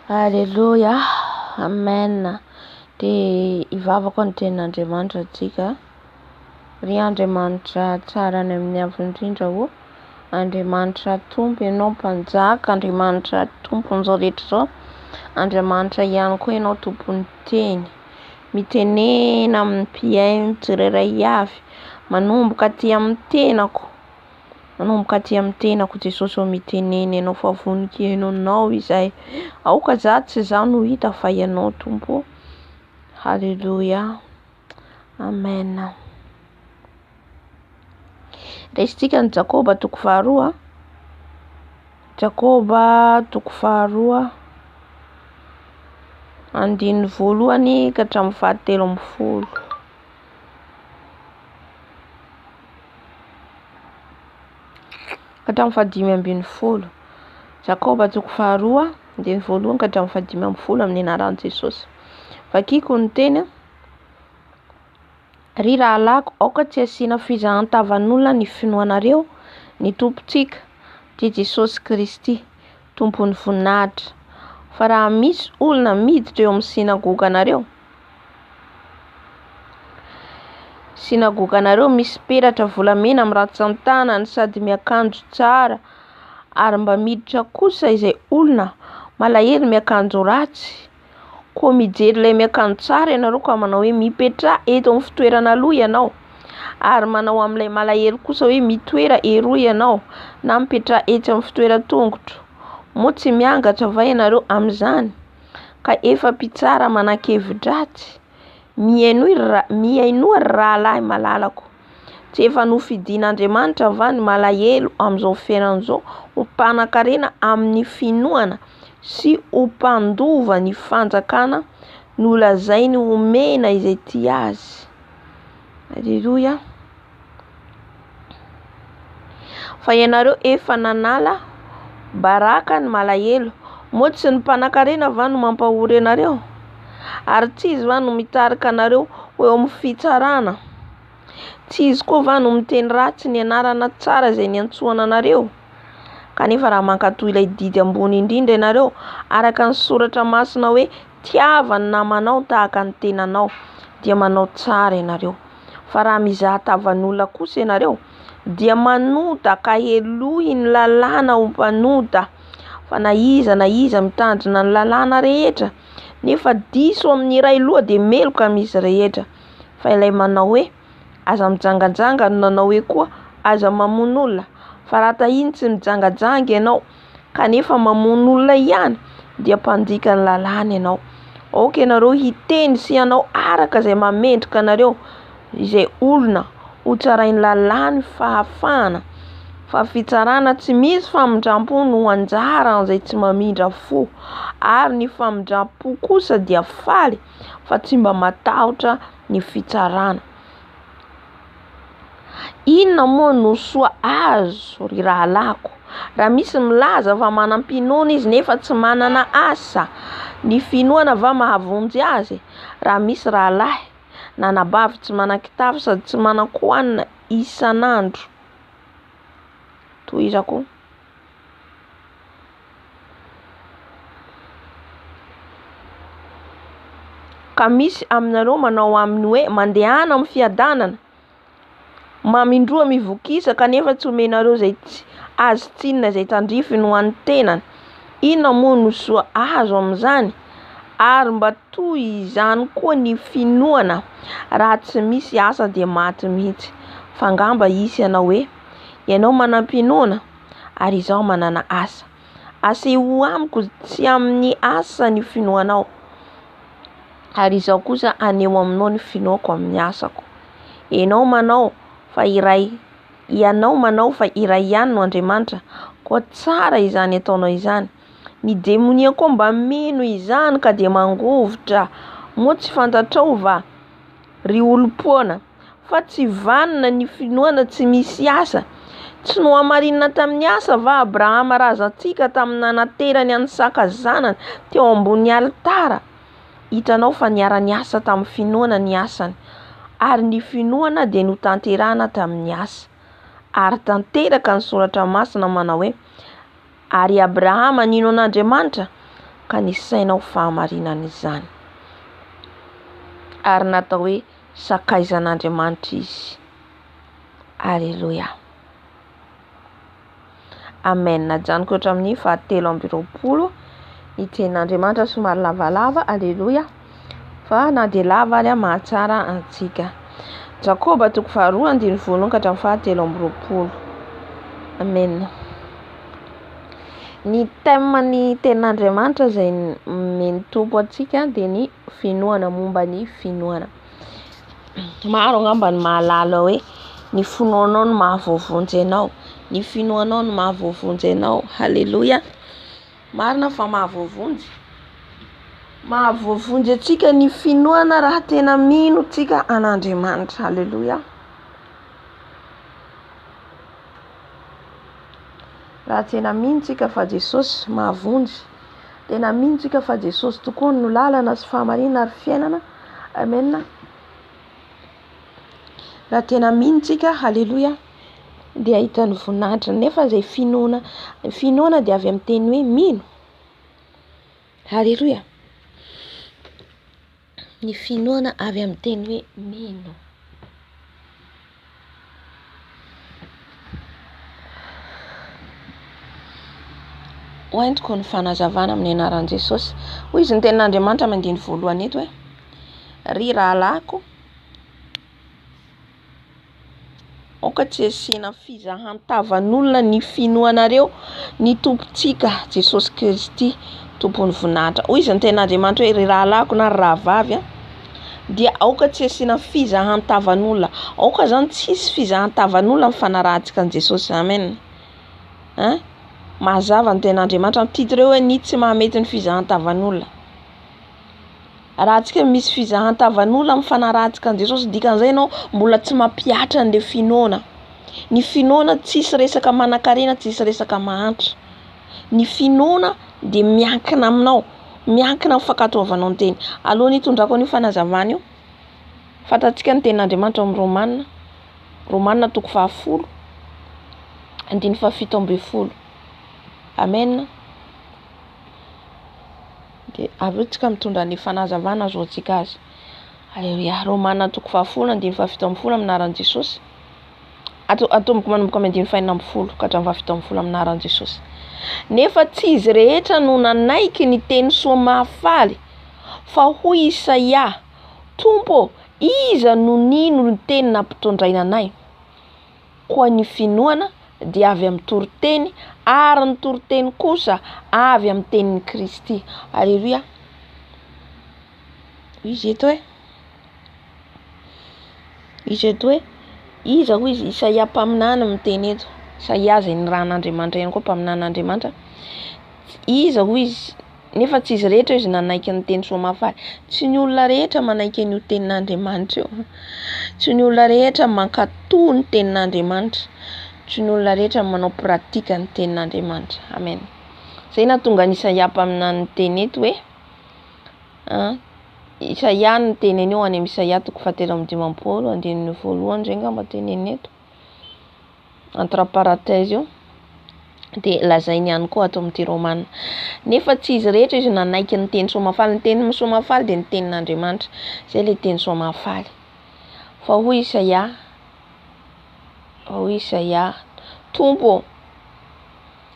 Aleloia, Amen. Dia hivavaka ny tenin'Andriamanitra antsika. Ry Andriamanitra tsara any amin'ny avo indrindra ô, Andriamanitra Tompo Ianao Mpanjaka, Andriamanitra Tompon'izao rehetra izao, Andriamanitra ihany koa Ianao Tompon'ny teny. Mitenena amin'ny mpihaino tsirairay avy, manomboka aty amin'ny tenako. Manomboka aty amin'ny tenako Jesosy ô mitenena Ianao fa vonon-kiheno Anao izahay. Aoka za tsy izaho no hita fa Ianao Tompo ô. Haleloia. Amen. Raisintsika ny Jakoba toko faharoa. Jakoba toko faharoa andininy voalohany ka hatramin'ny fahatelo ambin'ny folo. Ka hatramin'ny fahadimy ambin'ny folo. Jakoba toko faharoa andininy voalohany ka hatramin'ny fahadimy ambin'ny folo amin'ny anaran'i Jesosy. Vakiko ny teny. Ry rahalahiko, aoka tsy hasiana fizahan-tavan'olona ny finoanareo ny Tompontsika, dia Jesosy Kristy, Tompon'ny voninahitra. Fa raha misy olona miditra eo amin'ny synagoganareo, synagoganareo misy peratra volamena amin'ny rantsan-tanany sady miakanjo tsara, ary mba miditra kosa izay olona malahelo miakanjo ratsy, koa mijery ilay miakanjo tsara ianareo ka manao hoe mipetraha eto amin'ny fitoerana aloha ianao, ary manao amin'ilay malahelo kosa hoe mitoera eroa ianao, na mipetraha etsy amin'ny fitoeran-tongotro. Moa tsy miangatra va ianareo amin'izany? Ka efa mpitsara manan-kevi-dratsy. Mihainoa mihainoa ry rahalahy malalako. Tsy efa nofidin'Andriamanitra va ny malahelo amin'izao fiainana izao ho mpanankarena amin'ny finoana sy ho mpandova ny fanjakana nolazainy homena izay tia azy? Aleloia. Fa ianareo efa nanala baraka ny malahelo. Moa tsy ny mpanankarena va no mampahory anareo? Ary tsy izy va no mitarika anareo ho eo amin'ny fitsarana? Tsy izy koa va no miteny ratsy ny anarana tsara izay niantsoana anareo? Kanefa raha mankatò ilay didy ambony indrindra ianareo, araka ny soratra masina hoe tiava ny namanao tahaka ny tenanao, dia manao tsara ianareo. Fa raha mizaha tavan'olona kosa ianareo, dia manota ka helohin'ny lalàna ho mpanota. Fa na iza na iza mitandrina ny lalàna rehetra, nefa diso amin'ny iray loha dia meloka amin'izy rehetra. Fa ilay manao hoe aza mijangajanga no nanao hoe koa aza mamono olona. Fa raha tahiny tsy mijangajanga ianao kanefa mamono olona ihany, dia mpandika ny lalàna ianao. Aoka ianareo hiteny sy hanao araka izay mahamendrika anareo, izay olona ho tsarain'ny lalàn'ny fahafahana. Fa fitsarana tsy misy famindram-po no anjaran'izay tsy mamindra fo, ary ny famindram-po kosa dia faly fa tsy mba matahotra ny fitsarana. Inona moa no soa azo, ry rahalahiko, raha misy milaza fa manam-pinoana izy nefa tsy manana asa? Ny finoana va mahavonjy azy? Raha misy rahalahy na anabavy tsy manan-kitafy sady tsy manan-kohanina isan'andro, tohizako. Ka misy aminareo manao aminy hoe mandehana amin'ny fiadanana, mamindroa mivokisa kanefa tsy omenareo izay tsy azy tsinona izay tandrifiny ho an'ny tenany. Inona moa no soa azo amin'izany? Ary mba toy izany koa ny finoana, raha tsy misy asa dia maty mihitsy. Fa angamba hisy hanao hoe, ianao manam-pinoana ary izaho manana asa. Asehoy amiko tsy amin'ny asa ny finoanao, ary izaho kosa haneho aminao ny finoako amin'ny asako. Ianao manao fa iray, ianao manao fa iray ihany no Andriamanitra, koa tsara izany ataonao izany. Ny demonia koa mba mino izany ka dia mangovitra. Moa tsy fantatrao va, ry olom-poana, fa tsy vanona ny finoana tsy misy asa? Tsy nohamarinina tamin'ny asa va Abrahama razantsika tamin'ny nanaterany an'i Isaka zanany teo ambony alitara? Hitanao fa niara-niasa tamin'ny finoana ny asany, ary ny finoana dia notanterahana tamin'ny asa. Ary tanteraka ny soratra masina manao hoe, Ary Abrahama nino an'Andriamanitra, ka nisaina ho fahamarinana izany. Ary natao hoe sakaizan'Andriamanitra izy. Aleloia. Amen. Ajanoko hatramin'ny fahatelo amby roapolo ny tenin'Andriamanitra, somary lavalava. Aleloia. Fa na dia lava ary mahatsara antsika. Jakoba toko faharoa andininy voalohany ka hatramin'ny fahatelo amby roapolo. Amen. Ny thème ny tenin'Andriamanitra izay nomen'ny Tompo antsika dia ny finoana, momba ny finoana. Maro angamba ny mahalala hoe ny finoanao no mahavoavonjy anao, ny finoanao no mahavoavonjy anao. Haleloia. Marina fa mahavoavonjy. Mahavoavonjy antsika ny finoana raha tena mino tsika an'Andriamanitra. Haleloia. Raha tena mino tsika fa Jesosy mahavonjy, tena mino tsika fa Jesosy tokoa no lalana sy fahamarinana ary fiainana. Amen. Raha tena mino tsika, haleloia, dia hahita ny voninahitra. Nefa izay finoana, finoana dia avy amin'ny teny hoe mino. Haleloia. Ny finoana avy amin'ny teny hoe mino. Hoentiko ny fanazavana amin'ny anaran'i Jesosy. Hoy izy ny tenin'Andriamanitra amin'ny andininy voalohany eto hoe: Ry rahalahiko, aoka tsy asiana fizahan-tavan'olona ny finoanareo ny Tompontsika Jesosy Kristy, Tompon'ny voninahitra. Hoy izy ny tenin'Andriamanitra hoe: Ry rahalahiko na ry rahavavy, dia aoka tsy asiana fizahan-tavan'olona. Aoka zany tsy hisy fizahan-tavan'olona amin'ny fanarahantsika an'i Jesosy. Amen. Hein? Mazava ny tenin'Andriamanitra amin'ny titre hoe ny tsy mahamety ny fizahan-tavan'olona. Raha antsika misy fizahan-tavan'olona amin'ny fanarahantsika an'i Jesosy, dikan'izay ianao mbola tsy mampihatra an'ilay finoana. Ny finoana tsisy resaka manankarena, tsisy resaka mahantra. Ny finoana dia miankina aminao, miankina amin'ny fankatoavanao ny teny. Alohan'ny hitondrako an'io fanazavana io, fantatsika ny tenin'Andriamanitra ao amin'ny Romana, Romana toko fahafolo, andininy fahafito ambin'ny folo. Amen. Dia avy eo tsika mitondra ny fanazavana ahazoantsika azy. Aleloia. Romana toko fahafolo andininy fahafito ambin'ny folo amin'ny anaran'i Jesosy. Atomboko manomboka amin'ny andininy fahenina ambin'ny folo ka hatramin'ny fahafito ambin'ny folo amin'ny anaran'i Jesosy. Nefa tsy izy rehetra no nanaiky ny teny soa mahafaly, fa hoy Isaia: Tompo ô, iza no nino ny teny nampitondraina anay? Koa ny finoana dia avy amin'ny toriteny, ary ny toriteny kosa avy amin'ny tenin'i Kristy. Aleloia. Izy eto hoe, izy eto hoe, iza hoy izy? Isaia mpaminany miteny eto. Isaia izay nirahan'Andriamanitra ihany koa, mpaminanin'Andriamanitra. Iza hoy izy? Nefa tsy izy rehetra izy nanaiky ny teny soa mahafaly. Tsy ny olona rehetra manaiky an'io tenin'Andriamanitra io. Tsy ny olona rehetra mankatò ny tenin'Andriamanitra. Tsy ny olona rehetra manao pratique ny tenin'Andriamanitra. Amen. Izay nahatonga an'i Isaia mpaminany niteny eto hoe, Isaia no niteny an'io any amin'ny Isaia toko fahatelo amby dimampolo andininy voalohany izay angamba teneniny eto. Entre parenthèse io dia lazainy ihany koa ato amin'ity Romana. Nefa tsy izy rehetra izy nanaiky ny teny soa mahafaly. Ny teny soa mahafaly dia ny tenin'Andriamanitra. Izay ilay teny soa mahafaly. Fa hoy Isaia, fa hoy Isaia, Tompo ô,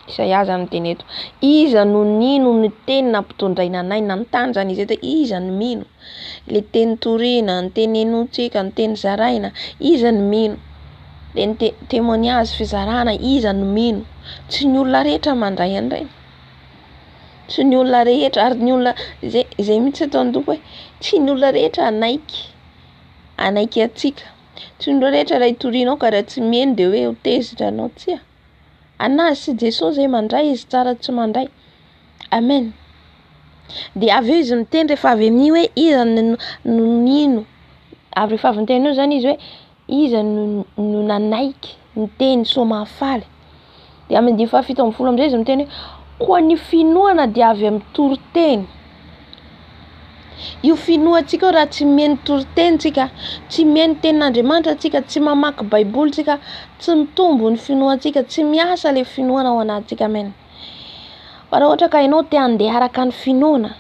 Isaia zany miteny eto, iza no nino ny teny nampitondraina anay? Nanontany zany izy eto hoe iza no mino? Le teny torina, ny teny henointsika, ny teny zaraina, iza no mino? Le ny témoignage fizarana, iza no mino? Tsy ny olona rehetra mandray an'ireny. Tsy ny olona rehetra, ary ny olona zay zay mihitsy ataon'ny Tompo hoe tsy ny olona rehetra hanaiky, hanaiky antsika. Tsy ny olona rehetra raha itorianao ka raha tsy mino dia hoe ho tezitra anao, tsia. Anazy sy Jesosy zay mandray izy tsara tsy mandray. Amen. Dia avy eo izy miteny rehefa avy amin'io hoe iza no nino. Avy rehefa avy niteny eo zany izy hoe iza no no nanaiky ny teny soa mahafaly. Dia amin'ny andininy fahafito ambin'ny folo amin'izay izy miteny hoe koa ny finoana dia avy amin'ny toriteny. Io finoantsika io raha tsy mihaino toriteny tsika, tsy mihaino tenin'Andriamanitra tsika, tsy mamaky baiboly tsika, tsy mitombo ny finoantsika, tsy miasa le finoana ao anatintsika. Amen. Fa raha ohatra ka ianao te handeha araka ny finoana,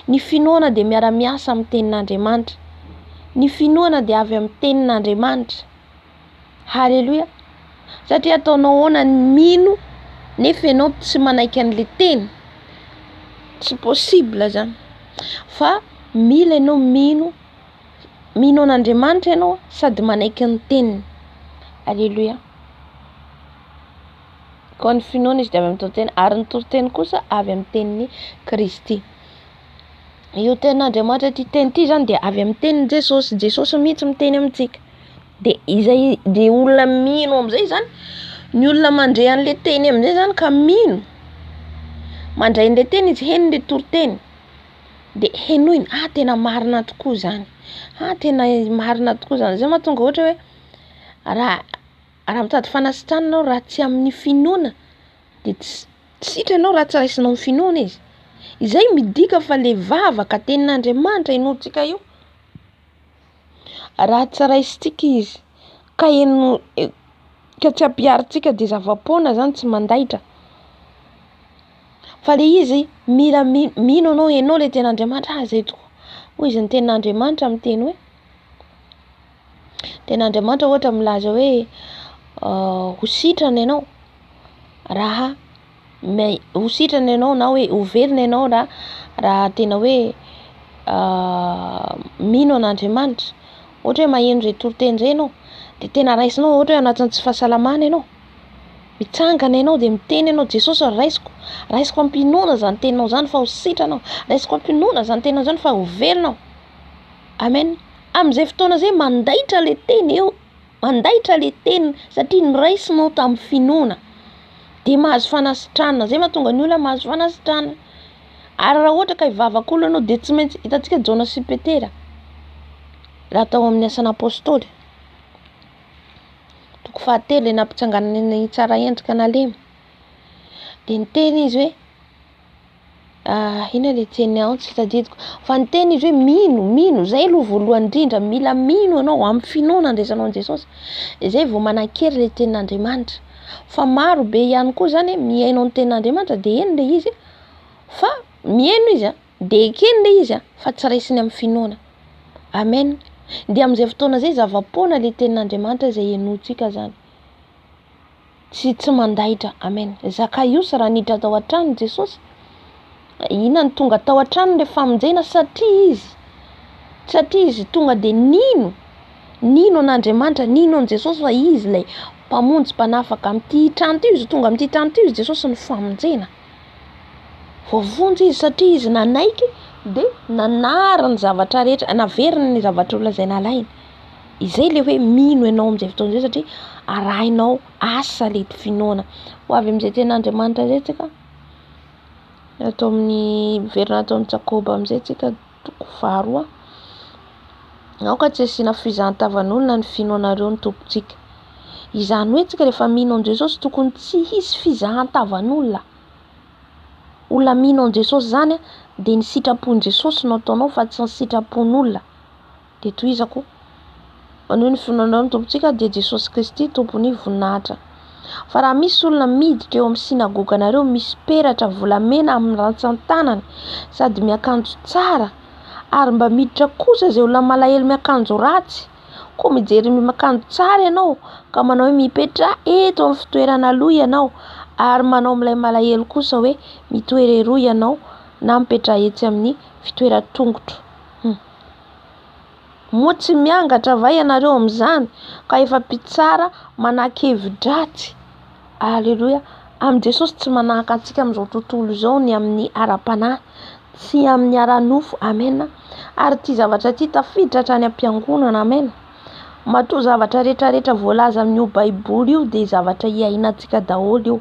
ny finoana dia miara-miasa amin'ny tenin'Andriamanitra. Ny finoana dia avy amin'ny tenin'Andriamanitra. Haleloia! Satria ataonao ahoana ny mino nefa ianao tsy manaiky an'le teny? Tsy possible zany. Fa mila ianao mino, mino an'Andriamanitra ianao sady manaiky ny teniny. Aleloia! Koa ny finoana izy dia avy amin'ny toriteny ary ny toriteny kosa avy amin'ny tenin'i Kristy. Io tenin'Andriamanitra ity teny ity zany dia avy amin'ny tenin'i Jesosy, Jesosy mihitsy miteny amintsika. Dia izay dia olona mino amin'izay zany, ny olona mandre an'le teny amin'izay zany ka mino, mandray an'le teny izy, heno le toriteny, dia henoina, ah tena marina tokoa zany, ah tena marina tokoa zany, zay mahatonga ohatra hoe raha raha mitady fanasitranana ianao raha tsy amin'ny finoana dia tsy sitrana ianao raha tsy raisinao amin'ny finoana izy. Izay midika fa le vavaka tenin'Andriamanitra inoantsika io, raha tsy raisintsika izy ka eno ka tsy ampiharintsika dia zava-poana zany tsy mandaitra. Fa le izy mila mino anao, ianao le tenin'Andriamanitra, ah zay tokoa. Hoy izy ny tenin'Andriamanitra miteny hoe, tenin'Andriamanitra ohatra milaza hoe ho sitrana ianao raha ho sitrana ianao na hoe ho velona ianao raha raha tena hoe mino an'Andriamanitra. Ohatra hoe maheno izay toriteny izay ianao de tena raisinao ohatra hoe anatin'ny tsy fahasalamana ianao, mitsangana ianao de miteny ianao Jesosy raisiko, raisiko am-pinoana izany teninao izany fa ho sitrana aho, raisiko am-pinoana izany teninao izany fa ho velona aho. Amen. Amin'izay fotoana izay mandaitra le teny eo, mandaitra le teny satria noraisinao tamin'ny finoana. Dia mahazo fanasitranana, zay mahatonga ny olona mahazo fanasitranana. Ary raha ohatra ka hivavaka olona ianao dia tsy maintsy, hitantsika Jaona sy Petera, raha tao amin'ny asan'apôstôly, toko fahatelo le nampitsanganana ny tsara endrika nalemy, dia niteny izy hoe Inona le teny ao tsy tadidiko fa niteny izy hoe mino mino zay aloha voalohany indrindra mila mino ianao amin'ny finoana andraisanao an'i Jesosy zay vao manan-kery le tenin'Andriamanitra fa maro be ihany koa zany mihaino ny tenin'Andriamanitra de heno le izy fa mihaino izy a de ekeny le izy a fa tsy raisiny amin'ny finoana amen de amin'izay fotoana zay zava-poana le tenin'Andriamanitra izay henointsika zany Tsy tsy mandaitra. Amen. Zakaiosy raha niditra tao an-tranon'i Jesosy, inona no tonga tao an-tranony le famonjena satria izy satria izy tonga dia nino nino an'Andriamanitra, nino an'i Jesosy fa izy ilay mpamonjy mpanafaka amin'ity trano ity izy tonga amin'ity trano ity izy Jesosy ny famonjena. Voavonjy izy satria izy nanaiky dia nanary ny zavatra rehetra, naveriny ny zavatra olona izay nalainy. Izay le hoe mino ianao amin'izay fotoana izay satria arahinao asa le finoana. Ho avy amin'izay tenin'Andriamanitra izay tsika, ato amin'ny miverina ato amin'ny Jakoba amin'izay tsika toko faharoa. Aoka tsy asiana fizahan-tavan'olona ny finoanareo ny Tompontsika. Izany hoe tsika rehefa mino an'i Jesosy tokony tsy hisy fizahan-tavan'olona. Olona mino an'i Jesosy izany dia ny sitrapon'i Jesosy no ataonao fa tsy ny sitrapon'olona. Dia tohizako, Manohy ny finoanareo ny Tompontsika dia Jesosy Kristy Tompon'ny voninahitra. Fa raha misy olona miditra eo amin'ny synagoganareo misy peratra volamena amin'ny rantsan-tanany sady miakanjo tsara, ary mba miditra kosa izay olona malahelo miakanjo ratsy, koa mijery ny miakanjo tsara ianao ka manao hoe mipetraha eto amin'ny fitoerana aloha ianao, ary manao amin'ilay malahelo kosa hoe mitoera eroa ianao na mipetraha etsy amin'ny fitoeran-tongotro. Hum. Moa tsy miangatra va ianareo amin'izany ka efa mpitsara manan-kevi-dratsy? Aleloia! Amin'i Jesosy tsy manahaka antsika amin'izao tontolo izao ny amin'ny ara-panahy, tsy amin'ny ara-nofo. Amena. Ary ity zavatra ity tafiditra hatrany am-piangonana. Amena. Matoa zavatra rehetrarehetra voalaza amin'io Baiboly io dia zavatra iainantsika daholo io.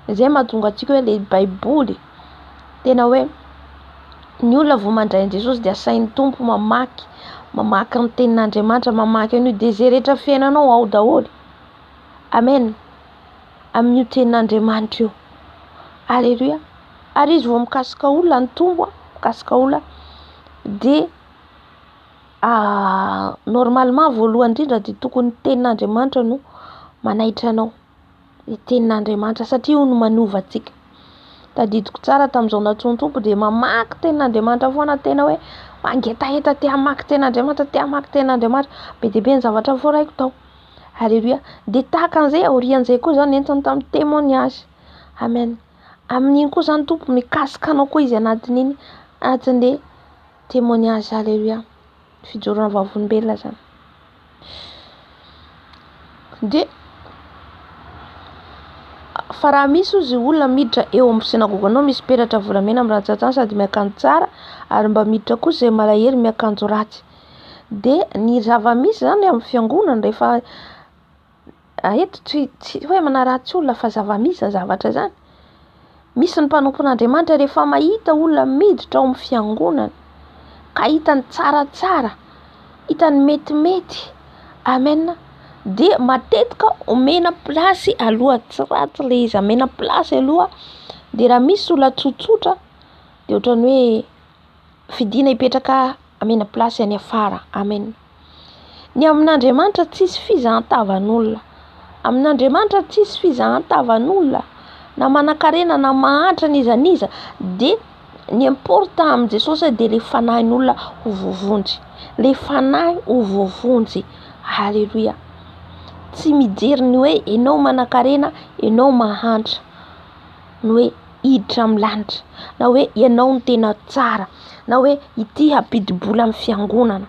Izay mahatonga antsika hoe le baiboly tena hoe ny olona vao mandray an'i Jesosy dia asain'ny Tompo mamaky, mamaky ny tenin'Andriamanitra, mamaky an'io dia izay rehetra fiainanao ao daholo. Amen. Amin'io tenin'Andriamanitra io. Aleloia. Ary izy vao mikasika olona ny Tompo, mikasika olona dia normalement voalohany indrindra dia tokony ny tenin'Andriamanitra no manaitra anao. Ny tenin'Andriamanitra satria io no manova antsika. Tadidiko tsara tamin'izao nantsoin'ny Tompo dia mamaky tenin'Andriamanitra foana tena hoe mangetaheta te hamaky tenin'Andriamanitra, te hamaky tenin'Andriamanitra. Be dia be ny zavatra voaraiko tao. Alléluia. Dia tahaka an'izay aorian'izay koa zany nentiny tamin'ny témoignage. Amen. Amin'iny koa zany Tompo mikasika anao koa izy anatin'iny, anatin'le témoignage. Alléluia. Fijoroana vavolombelona zany. Dia fa raha misy ozy olona miditra eo amin'ny synagoganao misy peratra volamena amin'ny rantsantsany sady miakanjo tsara ary mba miditra kosa izay malahelo miakanjo ratsy. Dia ny zava-misy zany amin'ny fiangonana rehefa eto tsy tsy hoe manaratsy olona fa zava-misy zany zavatra zany. Misy ny mpanompon'Andriamanitra rehefa mahita olona miditra ao amin'ny fiangonana ka hitany tsaratsara, hitany metimety, amen, dia matetika omena plasy aloha, tsy ratsy le izy, amena plasy aloha, dia raha misy olona tsotsotra dia ohatran'ny hoe fidina hipetraka amena plasy any afara, amen. Ny amin'Andriamanitra tsisy fizahan-tavan'olona, amin'Andriamanitra tsisy fizahan-tavan'olona, na manankarena na mahantra n'iza n'iza, dia ny important amin'i Jesosy dia le fanahin'olona ho voavonjy, le fanahy ho voavonjy, aleloia. Tsy mijery ny hoe enao manankarena, enao mahantra, ny hoe hiditra amin'ny lanitra, na hoe ianao no tena tsara, na hoe ity hampidi-bola amin'ny fiangonana.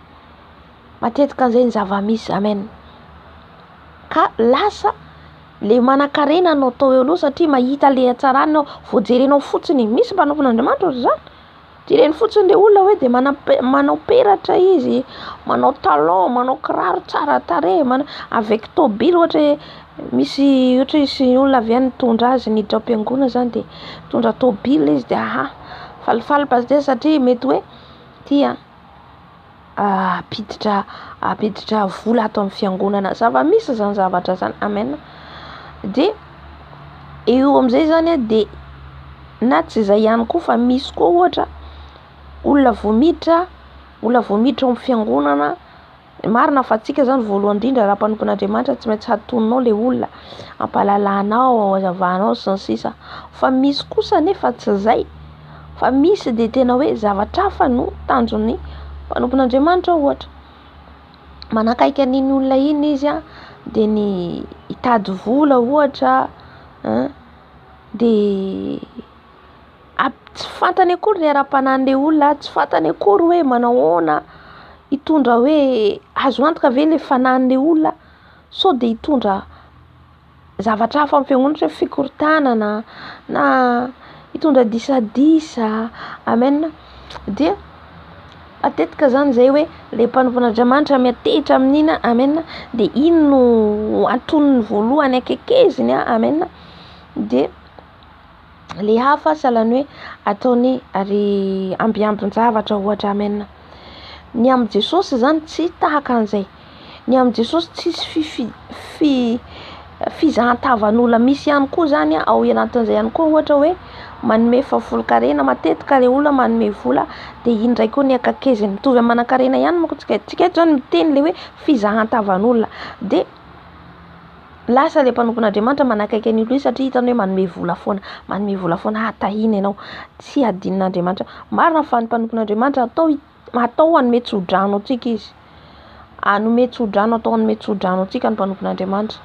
Matetika an'izay ny zava-misy, amen. Ka lasa le manankarena no atao eo aloha satria mahita le hatsarany ianao, vao jerenao fotsiny, misy mpanompon'Andriamanitra ohatr'izany, jereny fotsiny le olona hoe de manao peratra izy, manao talon, manao kiraro tsara tarehy, manao avec tôbily ohatra hoe misy ohatra hoe misy olona avy any nitondra azy niditra ao am-piangonana zany de mitondra tôbily izy de aha, falifaly pasitera satria mety hoe ty hampiditra hampiditra vola ato amin'ny fiangonana. Zava-misy zany zavatra zany, amen. De eo amizay zany de na tsy zay ihany koa fa misy koa ohatra olona vao miditra, olona vao miditra ao amin'ny fiangonana, marina fa antsika zany voalohany indrindra raha mpanompon'Andriamanitra tsy maintsy hatoninao le olona, ampahalalanao, azavanao sy ny sisa, fa misy kosa nefa tsy zay fa misy de tena hoe zavatra hafa no tanjon'ny mpanompon'Andriamanitra ohatra, manakaiky an'iny olona iny izy an, de ny hitady vola ohatra an, de tsy fantany akory ny ara-panahin'le olona, tsy fantany akory hoe manao ahoana, hitondra hoe azo antoka ve le fanahin'le olona sao de hitondra zavatra hafa amin'ny fiangonana ohatra hoe fikorontanana na hitondra disadisa, amen. Dia matetika zany zay hoe le mpanompon'Andriamanitra miantehitra amin'iny, amen, de iny no antonony voalohany akekeziny, amen, de le hafa sahalan'ny hoe ataony ary ambiambin-javatra ohatra, amen. Ny amin'i Jesosy zany tsy tahaka an'izay, ny amin'i Jesosy tsisy fizahan-tavan'olona. Misy ihany koa zany ao anatin'izay ihany koa ohatra hoe manome fahafolonkarena, matetika le olona manome vola de iny ndray koa ny akakeziny, mitovy amin'ny manankarena ihany manko tsika, tsika eto zany miteny le hoe fizahan-tavan'olona, de lasa le mpanompon'Andriamanitra manakaiky an'io aloha satria hitany hoe manome vola foana, manome vola foana, ah tahina ianao, tsy adinon'Andriamanitra. Marina fa ny mpanompon'Andriamanitra atao atao hanome tso-drano antsika izy, hanome tso-drano, atao hanome tso-drano antsika ny mpanompon'Andriamanitra,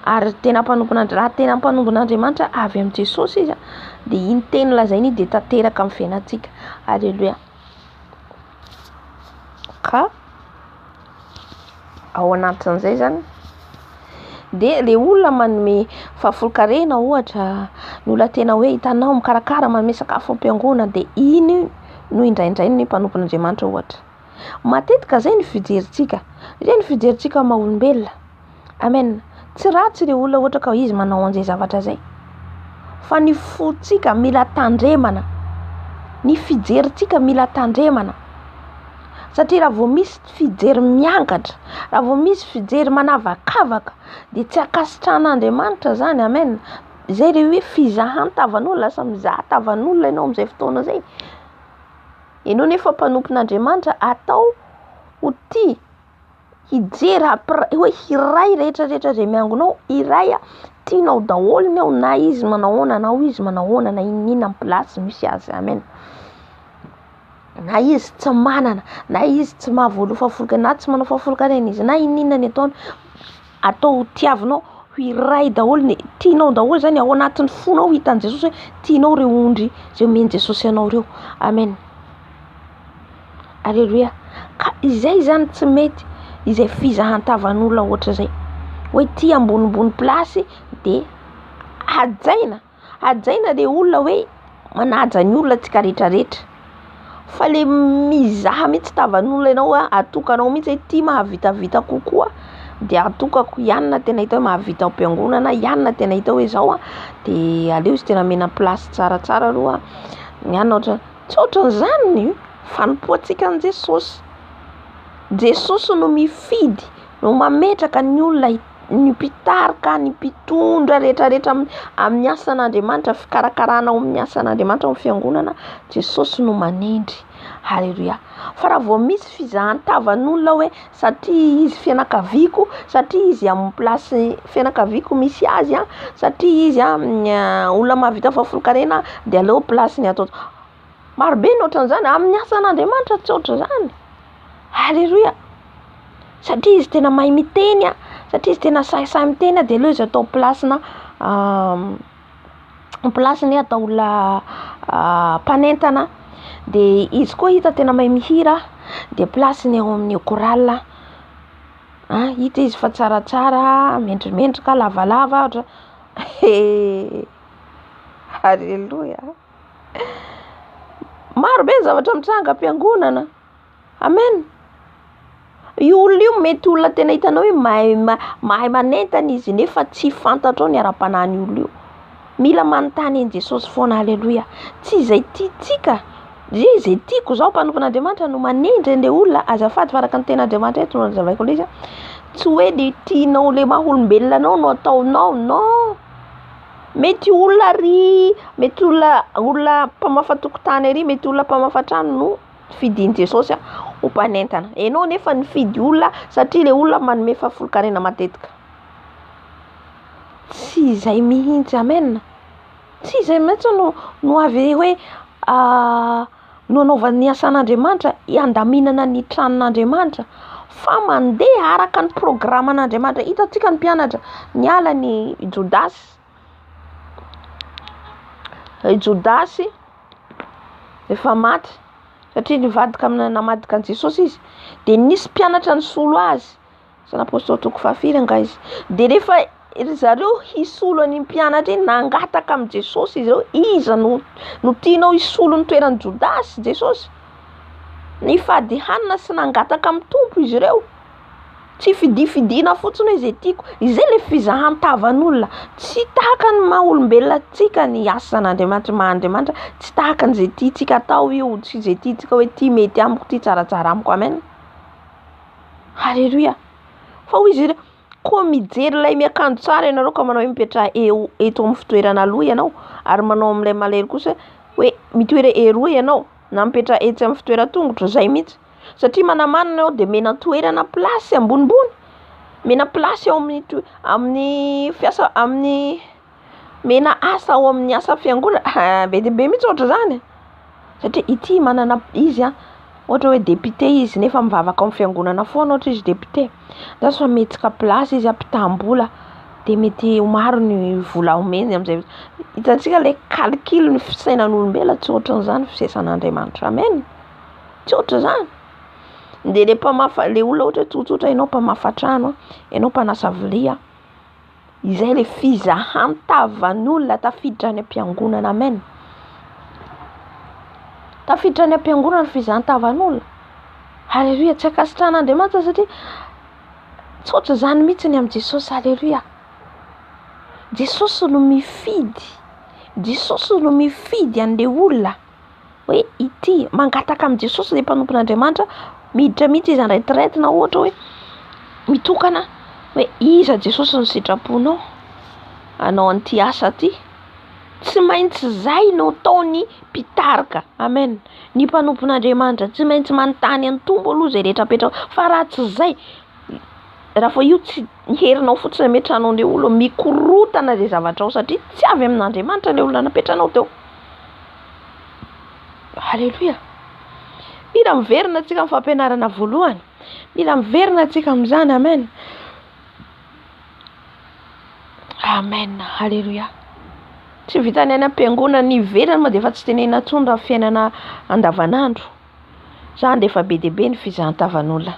ary tena mpanompon'Andriamanitra, raha tena mpanompon'Andriamanitra avy amin'i Jesosy izy de iny teny lazainy iny de tanteraka amin'ny fiainantsika, aleloia. Ka ao anatin'izay zany de le olona manome fahafolonkarena ohatra, ny olona tena hoe hitanao mikarakara manome sakafo am-piangonana de iny no indraindrain'ny mpanompon'Andriamanitra ohatra. Matetika zay ny fijerintsika, zay ny fijerintsika maha olombelona, amen. Tsy ratsy le olona ohatra ka izy manao an'izay zavatra zay, fa ny fontsika mila tandremana, ny fijerintsika mila tandremana, satria raha vao misy fijery miangatra, raha vao misy fijery manavakavaka de tsy ankasitrahan'Andriamanitra zany, amen. Zay le hoe fizahan-tavan'olona, lasa mizaha tavan'olona ianao am'izay fotoana zay, ianao nefa mpanompon'Andriamanitra atao ho tia, hijery hoe hiray rehetrarehetra zay miangona ao, hiray. Tianao daholo ny ao na izy manao ahoana na izy manao ahoana na inona inona ny place misy azy. Amen. Na izy tsy manana, na izy tsy mahavoaloa fahafolonkarena, na tsy manao fahafolonkarena izy, na inona inona ny ataony, atao tiavinao ho iray daholo ny tianao daholo zany ao anatin'ny fonao hitan'i Jesosy hoe tianao ireo ondry izay omen'i Jesosy anao ireo. Amen. Aleloia. Ka izay zany tsy mety, izay fizahan-tavan'olona ohatr'izay. Hoe tia ambonimbony place de hajaina, hajaina le olona hoe manaja ny olona tsika rehetrarehetra. Fa le mizaha mihitsy tavan'olona ianao a, atokanao mihitsy hoe ity mahavitavita kokoa de atokako, i anona tena hita hoe mahavita ao am-piangonana, i anona tena hita hoe zao a, de aleo izy tena omena place tsaratsara aloha, ny anona ohatra, tsy ohatran'izany ny fanompoantsika an'i Jesosy. Jesosy no mifidy, no mametraka ny olona, ny mpitarika, ny mpitondra rehetrarehetra amin'ny asan'Andriamanitra, fikarakarana ao amin'ny asan'Andriamanitra ao amin'ny fiangonana, Jesosy no manendry. Haleloia. Fa raha vao misy fizahan-tavan'olona hoe satria izy fianakaviako, satria izy amin'ny place fianakaviako misy azy an, satria izy an olona mahavita fahafolonkarena de aleo place-ny atao. Marobe ny ohatran'izany, amin'ny asan'Andriamanitra tsy ohatr'izany. Aleloia. Satria izy tena mahay miteny an, satria izy tena sahisahy miteny an, de aleo izy atao place-na place-ny atao olona mpanentana, de izy koa hita tena mahay mihira, de place-ny ao amin'ny chorale, an hita izy fa tsaratsara, mendrimendrika, lavalava ohatra, he, aleloia. Maro be ny zavatra mitranga am-piangonana. Amen. Io olona io mety olona tena hitanao hoe mahay mahay manentana izy nefa tsy fantatrao ny ara-panahin'io olona io. Mila manontany an'i Jesosy foana, aleloia. Tsy izay tiantsika, ze izay tiako zaho mpanompon'Andriamanitra no manendry an'le olona, azafady fa araka ny tenin'Andriamanitra eto no nazavaiko an'izy, tsy hoe le tianao le maha olombelona anao no ataonao, non. Mety olona ary, mety olona olona mpamafa tokotany ary, mety olona mpamafa trano no fidin'i Jesosy ho mpanentana. Ianao nefa nifidy olona satria le olona manome fahafolonkarena matetika. Tsy izay mihitsy, amen. Tsy izay mihitsy no no avy hoe no anaovan'ny asan'Andriamanitra, handaminana ny tranon'Andriamanitra fa mandeha araka ny programan'Andriamanitra. Hitantsika ny mpianatra niala ny Jodasy, i Jodasy efa maty satria nivadika amina namadika an'i Jesosy izy, de nisy mpianatra nisolo azy. Asan'ny Apostoly toko fahafiry angaha izy? Dia rehefa ry zareo hisolo an'iny mpianatra iny, nangataka amin'i Jesosy izy ireo, iza no no tianao hisolo ny toeran'i Jodasy Jesosy? Nifady hanina sy nangataka amin'ny Tompo izy ireo. Tsy fidifidiana fotsiny hoe izay tiako. Izay ilay fizahan-tavan'olona. Tsy tahaka ny maha olombelona antsika ny asan'Andriamanitra, maha Andriamanitra. Tsy tahaka an'izay tiantsika atao io, tsy izay tiantsika hoe ity mety amiko, ity tsaratsara amiko. Amen. Haleloia! Fa hoy izy ireo, koa mijery ilay miakanjo tsara ianareo ka manao hoe mipetraha eo eto amin'ny fitoerana aloha ianao, ary manao amin'ilay malahelo kosa hoe mitoera eroa ianao, na mipetraha etsy amin'ny fitoeran-tongotra, izay mihitsy. Satria manamanana eo dia mena toerana place ambonimbony, mena place eo amin'ny toe- amin'ny fiasa amin'ny mena asa ao amin'ny asa fiangonana, ha be dia be mihitsy ohatr'izany e, satria ity manana izy an, ohatra hoe député izy nefa mivavaka ao amin'ny fiangonana foana ohatra izy député, andraso fa mihetsika place izy ampitam-bola de mety ho maro ny vola omeny amin'izay, hitantsika le calcul ny fisainan'olombelona tsy ohatran'izany fisainan'Andriamanitra, amen, tsy ohatr'izany, de le mpamafa le olona ohatra hoe tsotsotra ianao mpamafa trano, ianao mpanasa vilia. Izay le fizahan-tavan'olona tafiditra any am-piangonana, amen. Tafiditra any am-piangonana ny fizahan-tavan'olona. Haleloia, tsy ankasitrahan'Andriamanitra satria tsy ohatr'izany mihitsy ny amin'i Jesosy, haleloia. Jesosy no mifidy, Jesosy no mifidy an'le olona. hoe ity, mangataka amin'i Jesosy ilay mpanompon'Andriamanitra, miditra mihitsy izy en-retraite na ohatra hoe mitokana hoe iza Jesosy no sitraponao hanao an'ity asa ity. Tsy maintsy izay no ataon'ny mpitarika, amen. Ny mpanompon'Andriamanitra tsy maintsy manontany an'ny Tompo aloha izay rehetra apetraka, fa raha tsy izay, Raha vao io tsy ny herinao fotsiny ametrahanao an'ilay olona, mikorotana ilay zavatra ao satria tsy avy amin'Andriamanitra ilay olona napetranao teo. Aleloia. Mila miverina antsika amin'ny fampianarana voalohany. Mila miverina antsika amin'izany. Amen. Amen. Aleloia. Tsy vitan'ny any am-piangonana, ny ivelany moa dia efa tsy tenenina intsony raha fiainana andavanandro. Zany dia efa be dia be ny fizahan-tavan'olona.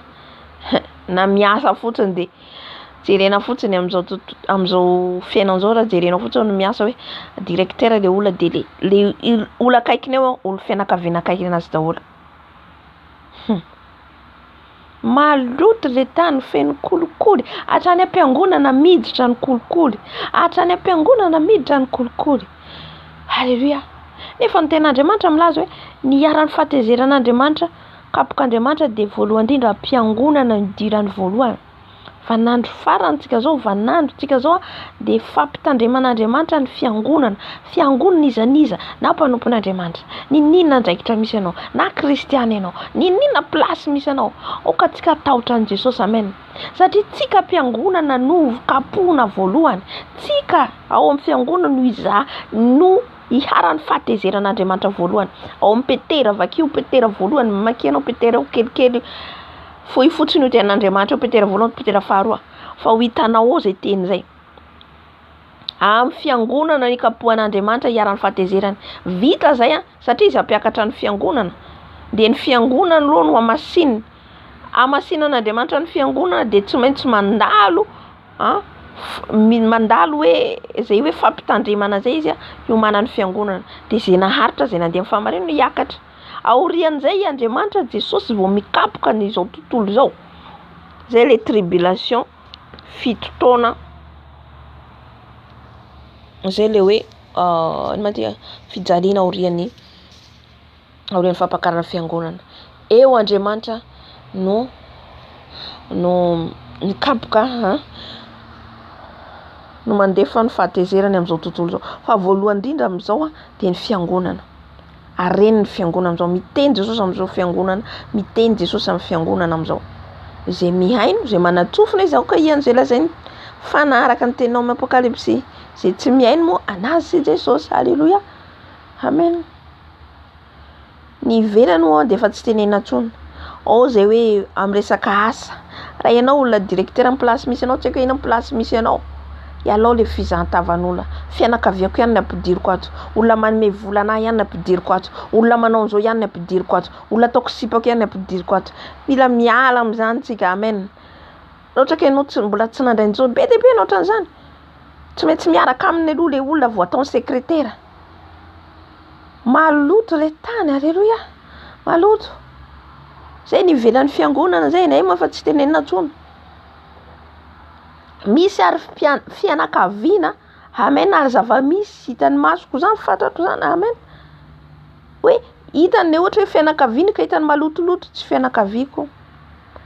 Na miasa fotsiny dia jerena fotsiny amin'izao tontolo amin'izao fiainana izao raha jerenao fotsiny ny miasa hoe directeur le olona de le le olona akaikiny eo olo fianakaviana akaiky anazy daholo. Maloto le tany feno kolikoly, hatrany am-piangonana miditra ny kolikoly, hatrany am-piangonana miditra ny kolikoly. Aleloia. Nefa ny tenin'Andriamanitra milaza hoe ny iharan'ny fahatezeran'Andriamanitra, kapok'Andriamanitra dia voalohany indrindra am-piangonana no idirany voalohany. Vaninandro farany tsika zao, vaninandro tsika zao dia fampitandreman'Andriamanitra ny fiangonana. Fiangonana iza n'iza, na mpanompon'Andriamanitra, n'inon'inona andraikitra misy anao, na kristiana ianao, n'inon'inona place misy anao, aoka tsika hatahotra an'i Jesosy, amen. Satria tsika am-piangonana no kapohina voalohany, tsika ao amin'ny fiangonana no iza no iharan'ny fahatezeran'Andriamanitra voalohany. Ao amin'ny Petera, vakio Petera voalohany, makia anao Petera eo kelikely, fohy fotsiny io tenin'Andriamanitra io, Petera voalohany, Petera faharoa, fa ho hitanao ao izay teny izay. Amin'ny fiangonana ikapohan'Andriamanitra iharan'ny fahatezerany. Vita izay an, satria izy hampiakatra ny fiangonana, dia ny fiangonana aloha no hamasinina. Hamasinan'Andriamanitra ny fiangonana dia tsy maintsy mandalo an, mandalo hoe izay hoe fampitandremana izay izy an, hiomanan'ny fiangonana. Dia izay naharitra, izay nandeha amin'ny fahamarinana no hiakatra. Aorian'izay Andriamanitra Jesosy vao mikapoka an'izao tontolo izao. Izay ilay tribulation fito taona. Izay ilay hoe ino ma ty fijaliana aorian'ny aorian'ny fampakarana fiangonana. Eo Andriamanitra no no mikapoka an, no mandefa ny fahatezerany amin'izao tontolo izao. Fa voalohany indrindra amin'izao dia ny fiangonana. Hareny ny fiangonana amin'izao. Miteny Jesosy amin'izao fiangonana, miteny Jesosy amin'ny fiangonana amin'izao. Izay mihaino, izay manan-tsofina izy aoka hihaino izay lazainy. Fa na araka ny teninao amin'ny Apokalypsy, izay tsy mihaino moa anazy sy Jesosy. Alléluia. Amen. Ny ivelany moa dia efa tsy tenenina intsony. Ao izay hoe amin'ny resaka asa. Raha ianao olona directeur amin'ny place misy anao, tsy haiko hoe inona place misy anao. Ialao le fizahan-tavan'olona. Fianakaviako ihany no ampidiriko ato. Olona manome vola anahy ihany no ampidiriko ato. Olona manao an'izao ihany no ampidiriko ato. Olona ataoko sipako ihany no ampidiriko ato. Mila miala amin'izany tsika. Amen. Raha ohatra ka ianao tsy mbola tsy nandray an'izao, be dia be ny ohatran'izany. Tsy maintsy miaraka aminy aloha le olona vao ataony sekretera. Maloto le tany, aleloia. Maloto. Zay ny ivelan'ny fiangonana zay, nay moa fa tsy tenenina intsony. Misy ary fianakaviana, amen, ary zava-misy hitan'ny masoko zany, fantatro zany, amen. Hoe hitany le ohatra hoe fianakaviana ka hitany malotoloto, tsy fianakaviako.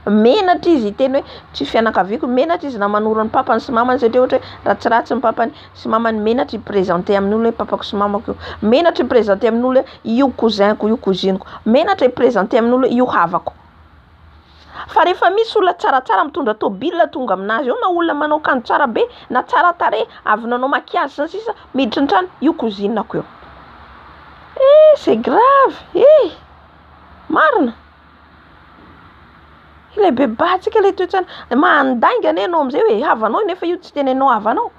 Menatra izy hiteny hoe tsy fianakaviako, menatra izy na manoro ny papany sy mamany satria ohatra hoe ratsiratsy ny papany sy mamany, menatra hi-présenter amin'olo hoe papako sy mamako io, menatra hi-présenter amin'olo hoe io cousin-ko io cousine-ko, menatra hi-présenter amin'olo hoe io havako. Fa rehefa misy olona tsaratsara mitondra tôbila tonga aminazy eo na olona manao akanjo tsara be na tsara tarehy avy nanao maquillage sy ny sisa miditra ny trano, io cousine-ko io. Eh, c'est grave, eh, marina. Ilay bebatsika ilay toe-tsaina, mandainga anie ianao amin'izay hoe havanao nefa io tsy tenenao havanao.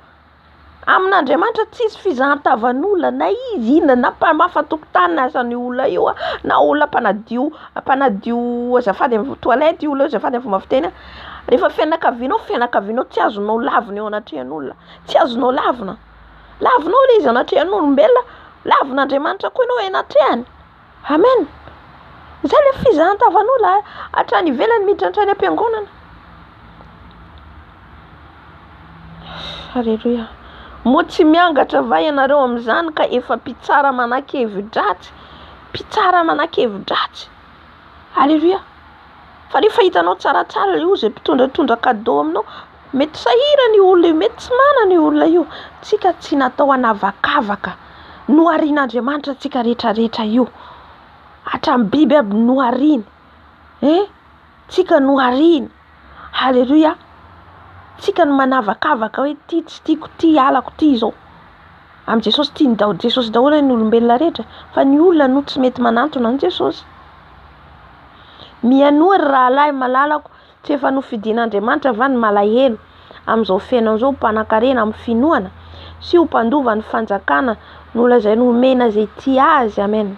Amin'Andriamanitra tsisy fizahan-tavan'olona na izy inona na mpamafa tokotany na asan'io olona io na olona mpanadio mpanadio azafady amin'ny toilette io olona io azafady amin'ny fomba fiteny. Rehefa fianakavianao fianakavianao tsy azonao lavina eo anatrehan'olona, tsy azonao lavina. Lavinao ilay izy anatrehan'olombelona, lavin'Andriamanitra koa ianao eo anatrehany. Amen. Izay ilay fizahan-tavan'olona hatrany ivelany miditra hatrany am-piangonana. Alléluia. Moa tsy miangatra va ianareo amin'izany ka efa mpitsara manan-kevi-dratsy? Mpitsara manan-kevi-dratsy. Alléluia. Fa rehefa hitanao tsaratsara ilay olona izay mpitondratondra cadeau aminao, mety sahirana io olona io, mety tsy manana io olona io. Tsika tsy natao hanavakavaka. Noharian'Andriamanitra tsika rehetrarehetra io. Hatramin'ny biby aby nohariany. Eh? Tsika nohariany. Alléluia. Tsika no manavakavaka hoe ty tsy tiako, ty halako, ty izao. Amin'i Jesosy tian'i Jesosy daholo ny olombelona rehetra fa ny olona no tsy mety manantona an'i Jesosy. Mihainoa ry rahalahy malalako, tsy efa nofidin'Andriamanitra va ny malahelo amin'izao fiainana izao ho mpanankarena amin'ny finoana sy ho mpandova ny fanjakana nolazainy homena izay tia azy. Amen.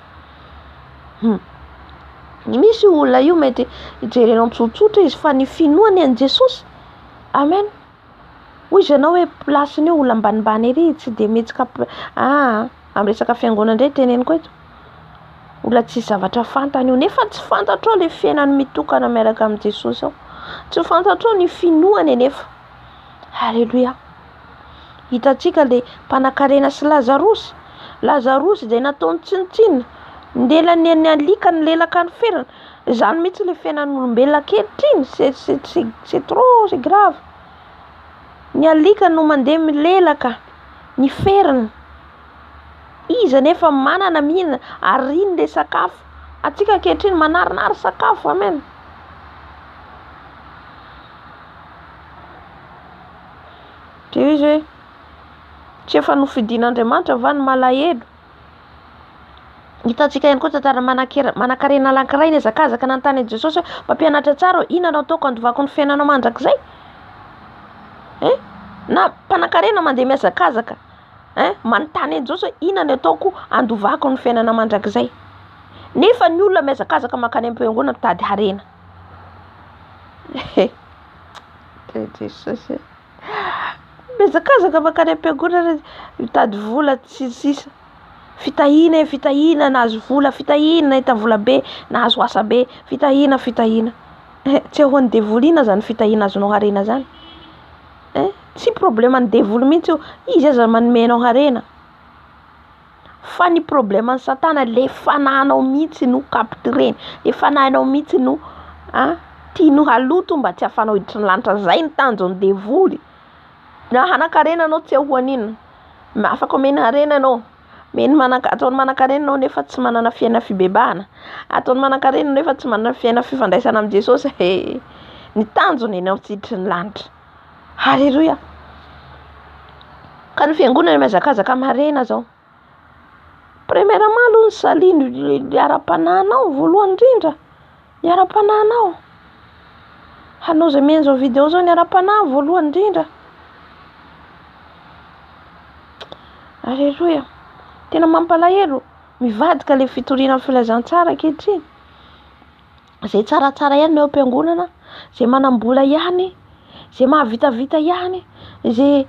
Hum. Misy io olona io mety jerenao tsotsotra izy fa ny finoany an'i Jesosy. Amen. Hoy izy anao hoe place-ny io olona ambanimbany ery tsy dia mihetsika aa amin'ny resaka fiangonana indray teneniko eto. Olona tsisy zavatra fantany io nefa tsy fantatrao le fiainany mitokana miaraka amin'i Jesosy ao. Tsy fantatrao ny finoany anefa. Alléluia. Hitantsika le mpanakarena sy Lazarosy. Lazarosy izay nataony tsinontsinona. Ndelany ny alika nilelaka ny feriny. Izany mihitsy le fiainan'olombelona ankehitriny. C'est trop, c'est grave. Ny alika no mandeha milelaka ny feriny. Izy anefa manana mihinana ary iny le sakafo. Antsika ankehitriny manarinary sakafo. Amen. Dia izy hoe tsy efa nofidin'Andriamanitra va ny malahelo? Hitantsika ihany koa tantara manankarena anankiray nihazakazaka nanontany an'i Jesosy hoe mpampianatra tsara ô, inona no ataoko handovako ny fiainana mandrakizay? Hein? Na mpanankarena mandeha mihazakazaka hein? Manontany an'i Jesosy hoe inona no ataoko handovako ny fiainana mandrakizay? Nefa ny olona mihazakazaka mankany am-piangonana mitady harena. Jesosy. Mihazakazaka mankany am-piangonana mitady vola sy ny sisa. Fitahiana e, fitahiana nahazo vola, fitahiana nahita vola be, nahazo asa be, fitahiana, fitahiana. Eh, tsy ahoan'ny devoly inona zany fitahiana azonao harena zany? Eh, tsy probleman'ny devoly mihitsy io, izy aza manome anao harena. Fa ny probleman'i satana le fanahinao mihitsy no captureny, le fanahinao mihitsy no ah, tiany haloto mba tsy hahafahanao hiditry ny lanitra, zay ny tanjon'ny devoly. Na hanan-karena anao tsy ahoan'inona, afaka omeny harena anao, omeny manan- ataony manan-karena anao nefa tsy manana fiainana fibebahana, ataony manan-karena anao nefa tsy manana fiainana fifandraisana amin'i Jesosy, he ny tanjony ianao tsy hiditry ny lanitra. Haleloia. Ka ny fiangonana mihazakazaka amin'ny harena zao. Premièrement aloha ny salut ny ara-panahinao voalohany indrindra, ny ara-panahinao. Hanao izay mihaino izao vidéo izao ny ara-panahy voalohany indrindra. Aleloia. Tena mampalahelo, mivadika le fitoriana ny filazantsara ankehitriny. Izay tsaratsara ihany no eo am-piangonana, izay manam-bola ihany, izay mahavitavita ihany, izay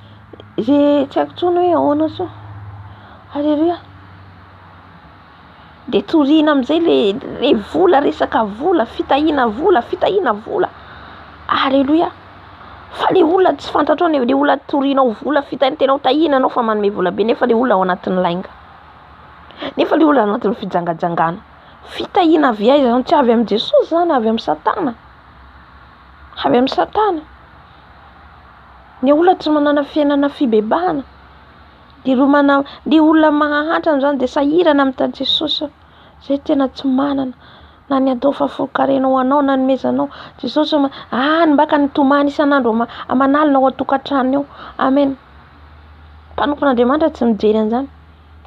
izay tsy haiko intsony hoe ahoana intsony. Aleloia. De toriana amin'izay le le vola, resaka vola, fitahiana vola, fitahiana vola. Aleloia. Fa le olona tsy fantatrao, le olona torianao vola, fitahiana, tena ho tahiana anao fa manome vola be nefa le olona ao anatin'ny lainga. Nefa le olona ao anatin'ny fijangajangana. Fitahiana avy aiza zany? Tsy avy amin'i Jesosy zany, avy amin'i Satana. Avy amin'i Satana. Ny olona tsy manana fiainana fibebahana. De ireo mana, le olona mahantra zany de sahirana mitady Jesosy. Zay tena tsy manana. Na ny atao fahafolonkarena ho anao, na nomezanao. Jesosy ma, any mbaka nitomany isan'andro aman'alina ao an-tokantranony ao. Amen. Mpanompon'Andriamanitra tsy mijery an'izany.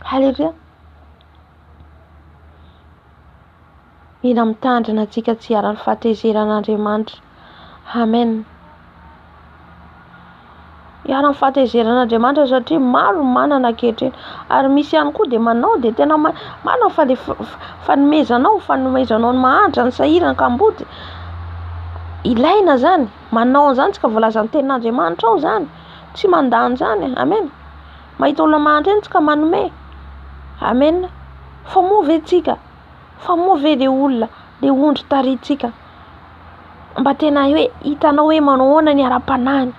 Haleloia. Mila mitandrina antsika tsy hiharan'ny fahatezeran'Andriamanitra. Amen. Hiharan'ny fahatezeran'Andriamanitra satria maro ny manana ankehitriny. Ary misy ihany koa dia manao dia tena manana fa le fanomezanao, fanomezanao ny mahantra, ny sahirana, ny kamboty. Ilaina zany, manao an'izany tsika voalazan'ny tenin'Andriamanitra ao zany. Tsy mandà an'izany. Amen. Mahita olona mahantra eny tsika manome. Amen. Fa moa ve tsika, fa moa ve le olona, le ondry tarihintsika mba tena hoe hitanao hoe manao ahoana ny ara-panahiny,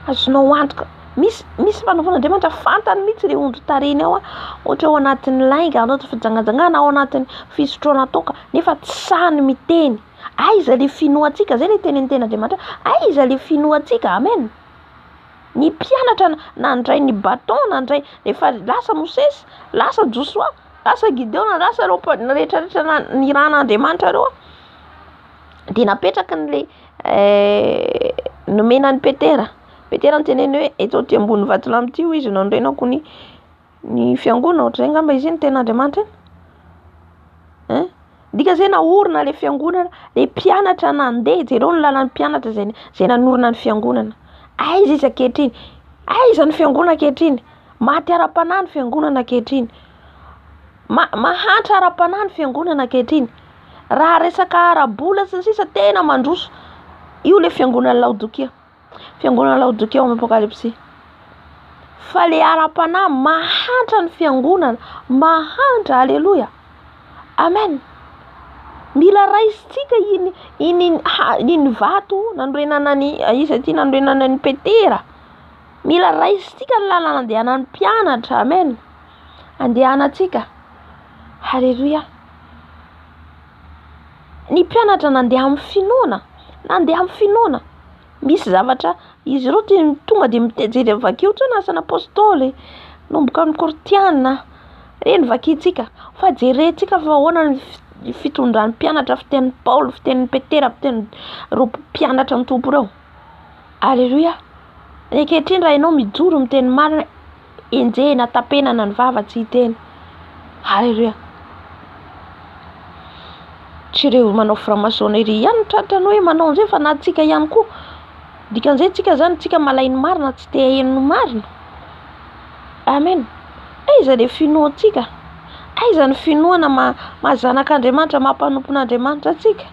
azonao antoka. Misy misy mpanompon'Andriamanitra fantany mihitsy le ondry tarihiny ao, ohatra ao anatin'ny lainga, ao anatin'ny fijangajangana, ao anatin'ny fisotroana toaka, nefa tsy sahy ny miteny. Aiza le finoantsika? Zay le tenin'ny tenin'Andriamanitra, aiza le finoantsika? Amen. Ny mpianatra nandray ny bâton, nandray rehefa lasa Mosesy, lasa Josoa, lasa Gideona, lasa ireo rehetra rehetra nirahan'Andriamanitra ireo dia napetraky ny le nomena an'i Petera. Petera niteneny hoe eto aty ambony vatolampy ity hoy izy no anorenako ny ny fiangonana, ohatr'izay angamba izy iny tenin'Andriamanitra iny. Hein? Dika zay naorina le fiangonana, le mpianatra nandeha, jereo ny lalan'ny mpianatra izay izay nanorina ny fiangonana. Aiza izy ankehitriny? Aiza ny fiangonana ankehitriny? Maty ara-panahy ny fiangonana ankehitriny. Ma mahantra ara-panahy ny fiangonana ankehitriny. Raha resaka ara-bola sy ny sisa tena mandroso. Io le fiangonan'i Laodikia. Fiangonana Laodikia ao amin'ny Apokalypsy. Fa le ara-panahy mahantra ny fiangonana, mahantra, aleloia. Amen. Mila raisintsika iny iny iny vato nanorenana ny iza ity nanorenana ny Petera. Mila raisintsika ny lalana andehanan'ny mpianatra. Amen. Andehanantsika. Haleloia. Ny mpianatra nandeha amin'ny finoana, nandeha amin'ny finoana. Misy zavatra izy ireo dia tonga dia mitejery vakio tsony asan'ny apôstôly, nomboka amin'ny kortiana, ireny vakintsika fa jerentsika fa ahoana ny fitondran'ny mpianatra, fitenin'i Paoly, fitenin'i Petera, fitenin'ireo mpianatra ny Tompo ireo. Aleloia. Ankehitriny raha ianao mijoro miteny marina, enjehina, tapenana ny vava tsy hiteny. Haleloia. Tsy ireo manao franc-maçonnerie ihany no tratran'ny hoe manao an'izay fa na antsika ihany koa. Dikan'izay tsika zany tsika malainy marina tsy te haheno ny marina. Amen. Aiza le finoantsika? Aiza ny finoana maha maha zanak'Andriamanitra, maha mpanompon'Andriamanitra antsika?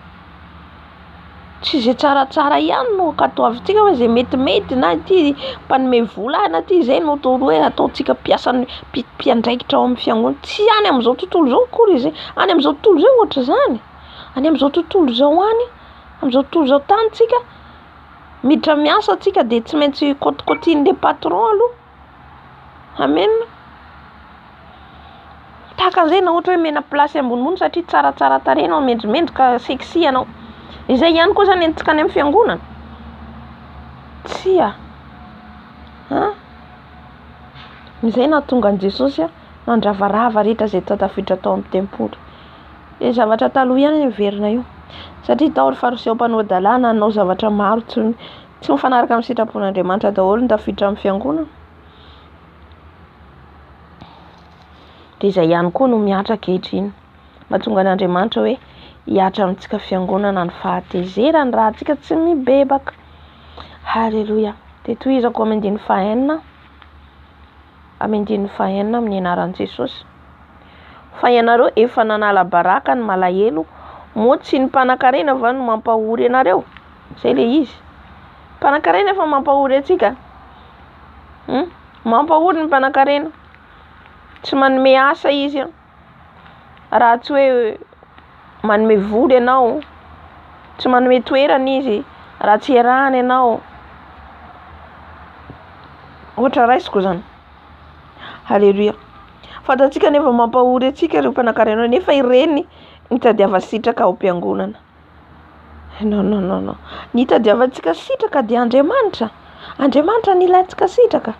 Tsy izay tsaratsara ihany no ankatoavintsika fa izay metimety na ity mpanome vola ahy na ity izay no atao hoe ataontsika mpiasan'ny mpiandraikitra ao amin'ny fiangonana. Tsy any amin'izao tontolo izao akory izay, any amin'izao tontolo izao ohatr'izany, any amin'izao tontolo izao any, amin'izao tontolo izao tany tsika, miditra miasa tsika dia tsy maintsy kôtikôtian'ilay patron aloha. Amen. Tahaka an'izay na ohatra hoe omena place ambonimbony satria tsaratsara tarehy ianao, mendrimendrika, sexy ianao. Izay ihany koa zany entintsika any amin'ny fiangonana? Tsia. An? Izay nahatonga an'i Jesosy nandravarava rehetra izay tafiditra tao amin'ny tempoly. Ilay zavatra taloha ihany miverina io. Satria tao ry fariseo mpanao-dalàna nanao zavatra maro tsy tsy mifanaraka amin'ny sitrapon'Andriamanitra daholo ny tafiditra amin'ny fiangonana. Dia izay ihany koa no mihatra ankehitriny. Mahatonga an'Andriamanitra hoe hihatra amintsika fiangonana ny fahatezerany raha antsika tsy mibebaka. Haleloia. Dia tohizako amin'ny andininy fahenina. Amin'ny andininy fahenina amin'ny anaran'i Jesosy. Fa ianareo efa nanala baraka ny malahelo, moa tsy ny mpanankarena va no mampahory anareo? Zay le izy. Mpanankarena efa mampahory antsika. Hmm? Mampahory ny mpanankarena. Tsy manome asa izy an. Raha tsy hoe manome vola ianao, tsy manome toerana izy raha tsy iarahana ianao. Ohatra raisiko zany. Haleloia. Fantatsika anefa mampahory antsika ireo mpanankarena ireo nefa ireny nitadiava sitraka ao am-piangonana. Non non non non. Ny itadiavantsika sitraka dia Andriamanitra. Andriamanitra no ilantsika sitraka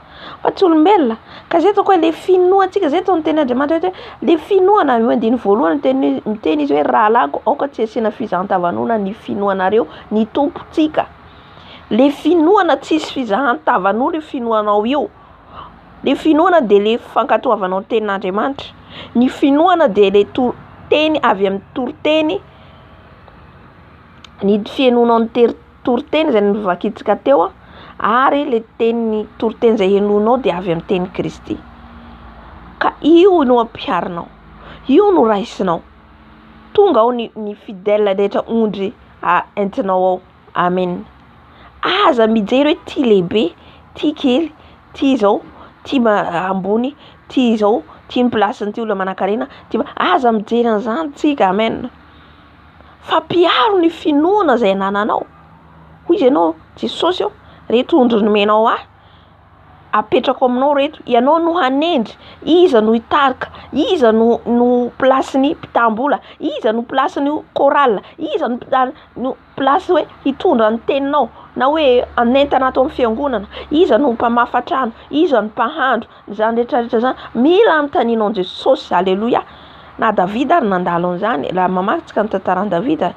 fa tsy olombelona. Ka izay ataoko hoe le finoantsika, izay atao ny tenin'Andriamanitra hoe le finoana, io andininy voalohany miteny miteny izy hoe rahalahiko aoka tsy hasiana fizahan-tavan'olona ny finoanareo ny Tompontsika. Le finoana tsisy fizahan-tavan'olona io finoanao io. Le finoana dia le fankatoavanao ny tenin'Andriamanitra. Ny finoana dia le toriteny avy amin'ny toriteny, ny fihenoanao ny tery toriteny izay novakintsika teo ary le teny toriteny izay henoinao dia avy amin'ny tenin'i Kristy. Ka io no ampiharinao, io no raisinao. Tonga ao ny ny fidèle rehetra ondry entinao ao. Amen. Aza mijery hoe ty lehibe, ty kely, ty zao, ty ambony, ty zao, ty ny place-n'ity olona manankarena, ty aza mijery an'izany tsika. Amen. Fa mpiaro ny finoana izay anananao. Hoy izy ianao, Jesosy ô, reto ondry nomenao ahy, apetrako aminao reto, ianao no hanendry, iza no hitarika, iza no no place-n'ny mpitam-bola, iza no place-n'ny chorale, iza no no place hoe hitondra ny teninao na hoe hanentana ato amin'ny fiangonana, iza no mpamafa trano, iza no mpahandro, izany rehetra rehetra izany, mila anontanianao an'i Jesosy, aleloia, na Davida ary nandalo an'izany, raha mamaky tsika ny tantaran'i Davida,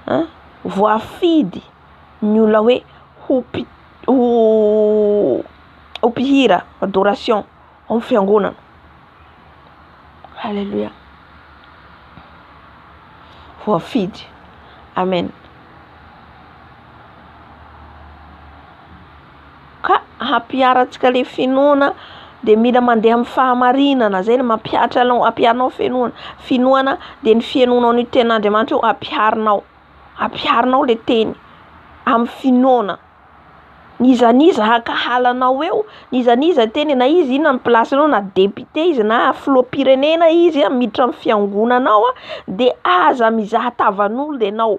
hein, voafidy ny olona hoe ho mpi-. ho ho mpihira adoration ao amin'ny fiangonana. Alléluia. Voafidy. Amen. Ka hampiharantsika le finoana de mila mandeha amin'ny fahamarinana, zay no mampihatra anao, ampiharinao finoana, finoana de ny fihainoanao an'io tenin'Andriamanitra io ampiharinao, ampiharinao le teny amin'ny finoana. N'iza n'iza hankahala anao eo, n'iza n'iza hiteny na izy inona ny place-nao na député izy na filoham-pirenena izy miditra amin'ny fiangonana ao de aza mizaha tavan'olona ianao.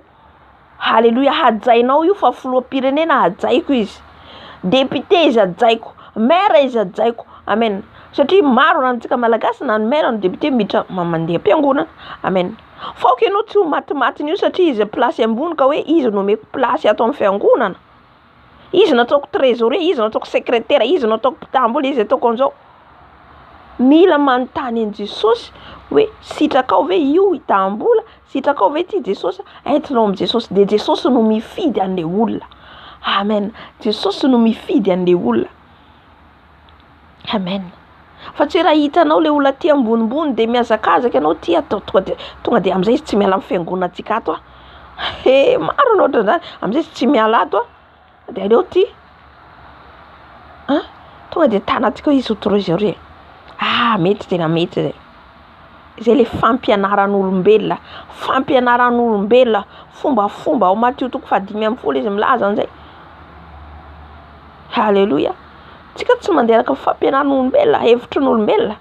Haleloia hajainao io fa filoham-pirenena hajaiko izy, député izy hajaiko, maire izy hajaiko, amen. Satria maro raha amintsika malagasy na ny maire na ny député miditra mandeha am-piangonana, amen. Fa aoka ianao tsy ho matimatin'io satria izy place ambony ka hoe izy no omeko place ato amin'ny fiangonana, izy no ataoko trésorier, izy no ataoko secrétaire, izy no ataoko mpitam-bola, izy ataoko an'izao. Mila manontany an'i Jesosy hoe sitrakao ve io hitam-bola, sitrakao ve ity Jesosy, entinao amin'i Jesosy, de Jesosy no mifidy an'le olona. Amen. Jesosy no mifidy an'le olona. Amen. Fa tsy hoe raha hitanao le olona aty ambonimbony de mihazakazaka ianao ty atao tonga de tonga de am'izay izy tsy miala amin'ny fiangonantsika ato a. He maro ny ohatran'izany, am'izay izy tsy miala ato a, de aleo ty an, tonga de tanantsika hoe izy ho trésorier. Ah mety tena mety zay. Zay le fampianaran'olombelona, fampianaran'olombelona, fombafomba ao Matio toko faha-15 izy milaza an'izay. Haleloia. Tsika tsy mandeha araka ny fampianaran'olombelona, hevitry ny olombelona,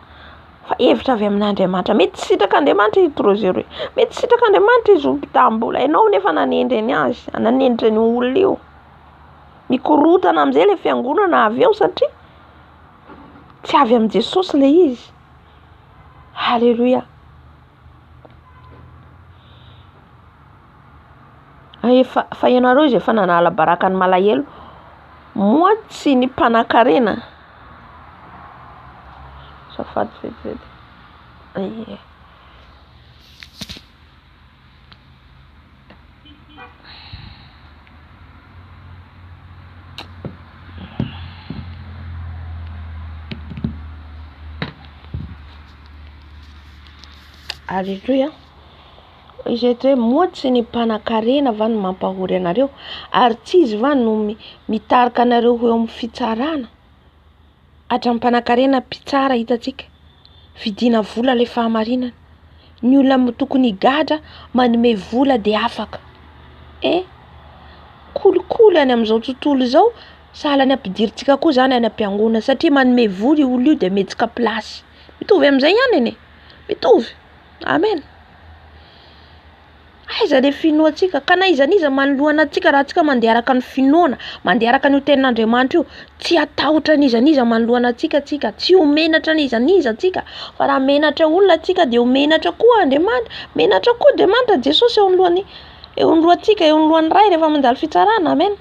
fa hevitra avy amin'Andriamanitra. Mety tsy sitrak'Andriamanitra izy trésorier, mety tsy sitrak'Andriamanitra izy ho mpitam-bola. Ianao nefa nanendry ny azy, nanendry an'io olona io. Mikorotana amin'izay le fiangonana avy eo satria tsy avy amin'i Jesosy le izy. Haleloia. Efa fa ianareo izay efa nanala baraka ny malahelo, moa tsy ny mpanankarena? Azafady vetivety. Ie. Aleloia. Izy eto hoe moa tsy ny mpanankarena va no mampahory anareo ary tsy izy va no mitarika anareo ho eo amin'ny fitsarana? Hatramin'ny mpanankarena mpitsara hitantsika, vidiana vola ilay fahamarinana. Ny olona tokony higadra manome vola dia afaka. Eh! Kolikoly any amin'izao tontolo izao, sahala ny ampidirintsika koa izany any am-piangonana satria manome vola io olona io dia omentsika place. Mitovy amin'izay ihany anie, mitovy. Amen. Aiza le finoantsika? Ka na iza n'iza manoloana antsika raha antsika mandeha araka ny finoana, mandeha araka an'io tenin'Andriamanitra io, tsy hatahotra an'iza n'iza manoloana antsika tsika, tsy ho menatra an'iza n'iza antsika, fa raha menatra olona antsika dia ho menatra koa Andriamanitra, menatra koa Andriamanitra Jesosy eo anoloan'ny eo anoloantsika, eo anoloan'ny Ray rehefa mandalo fitsarana, amen.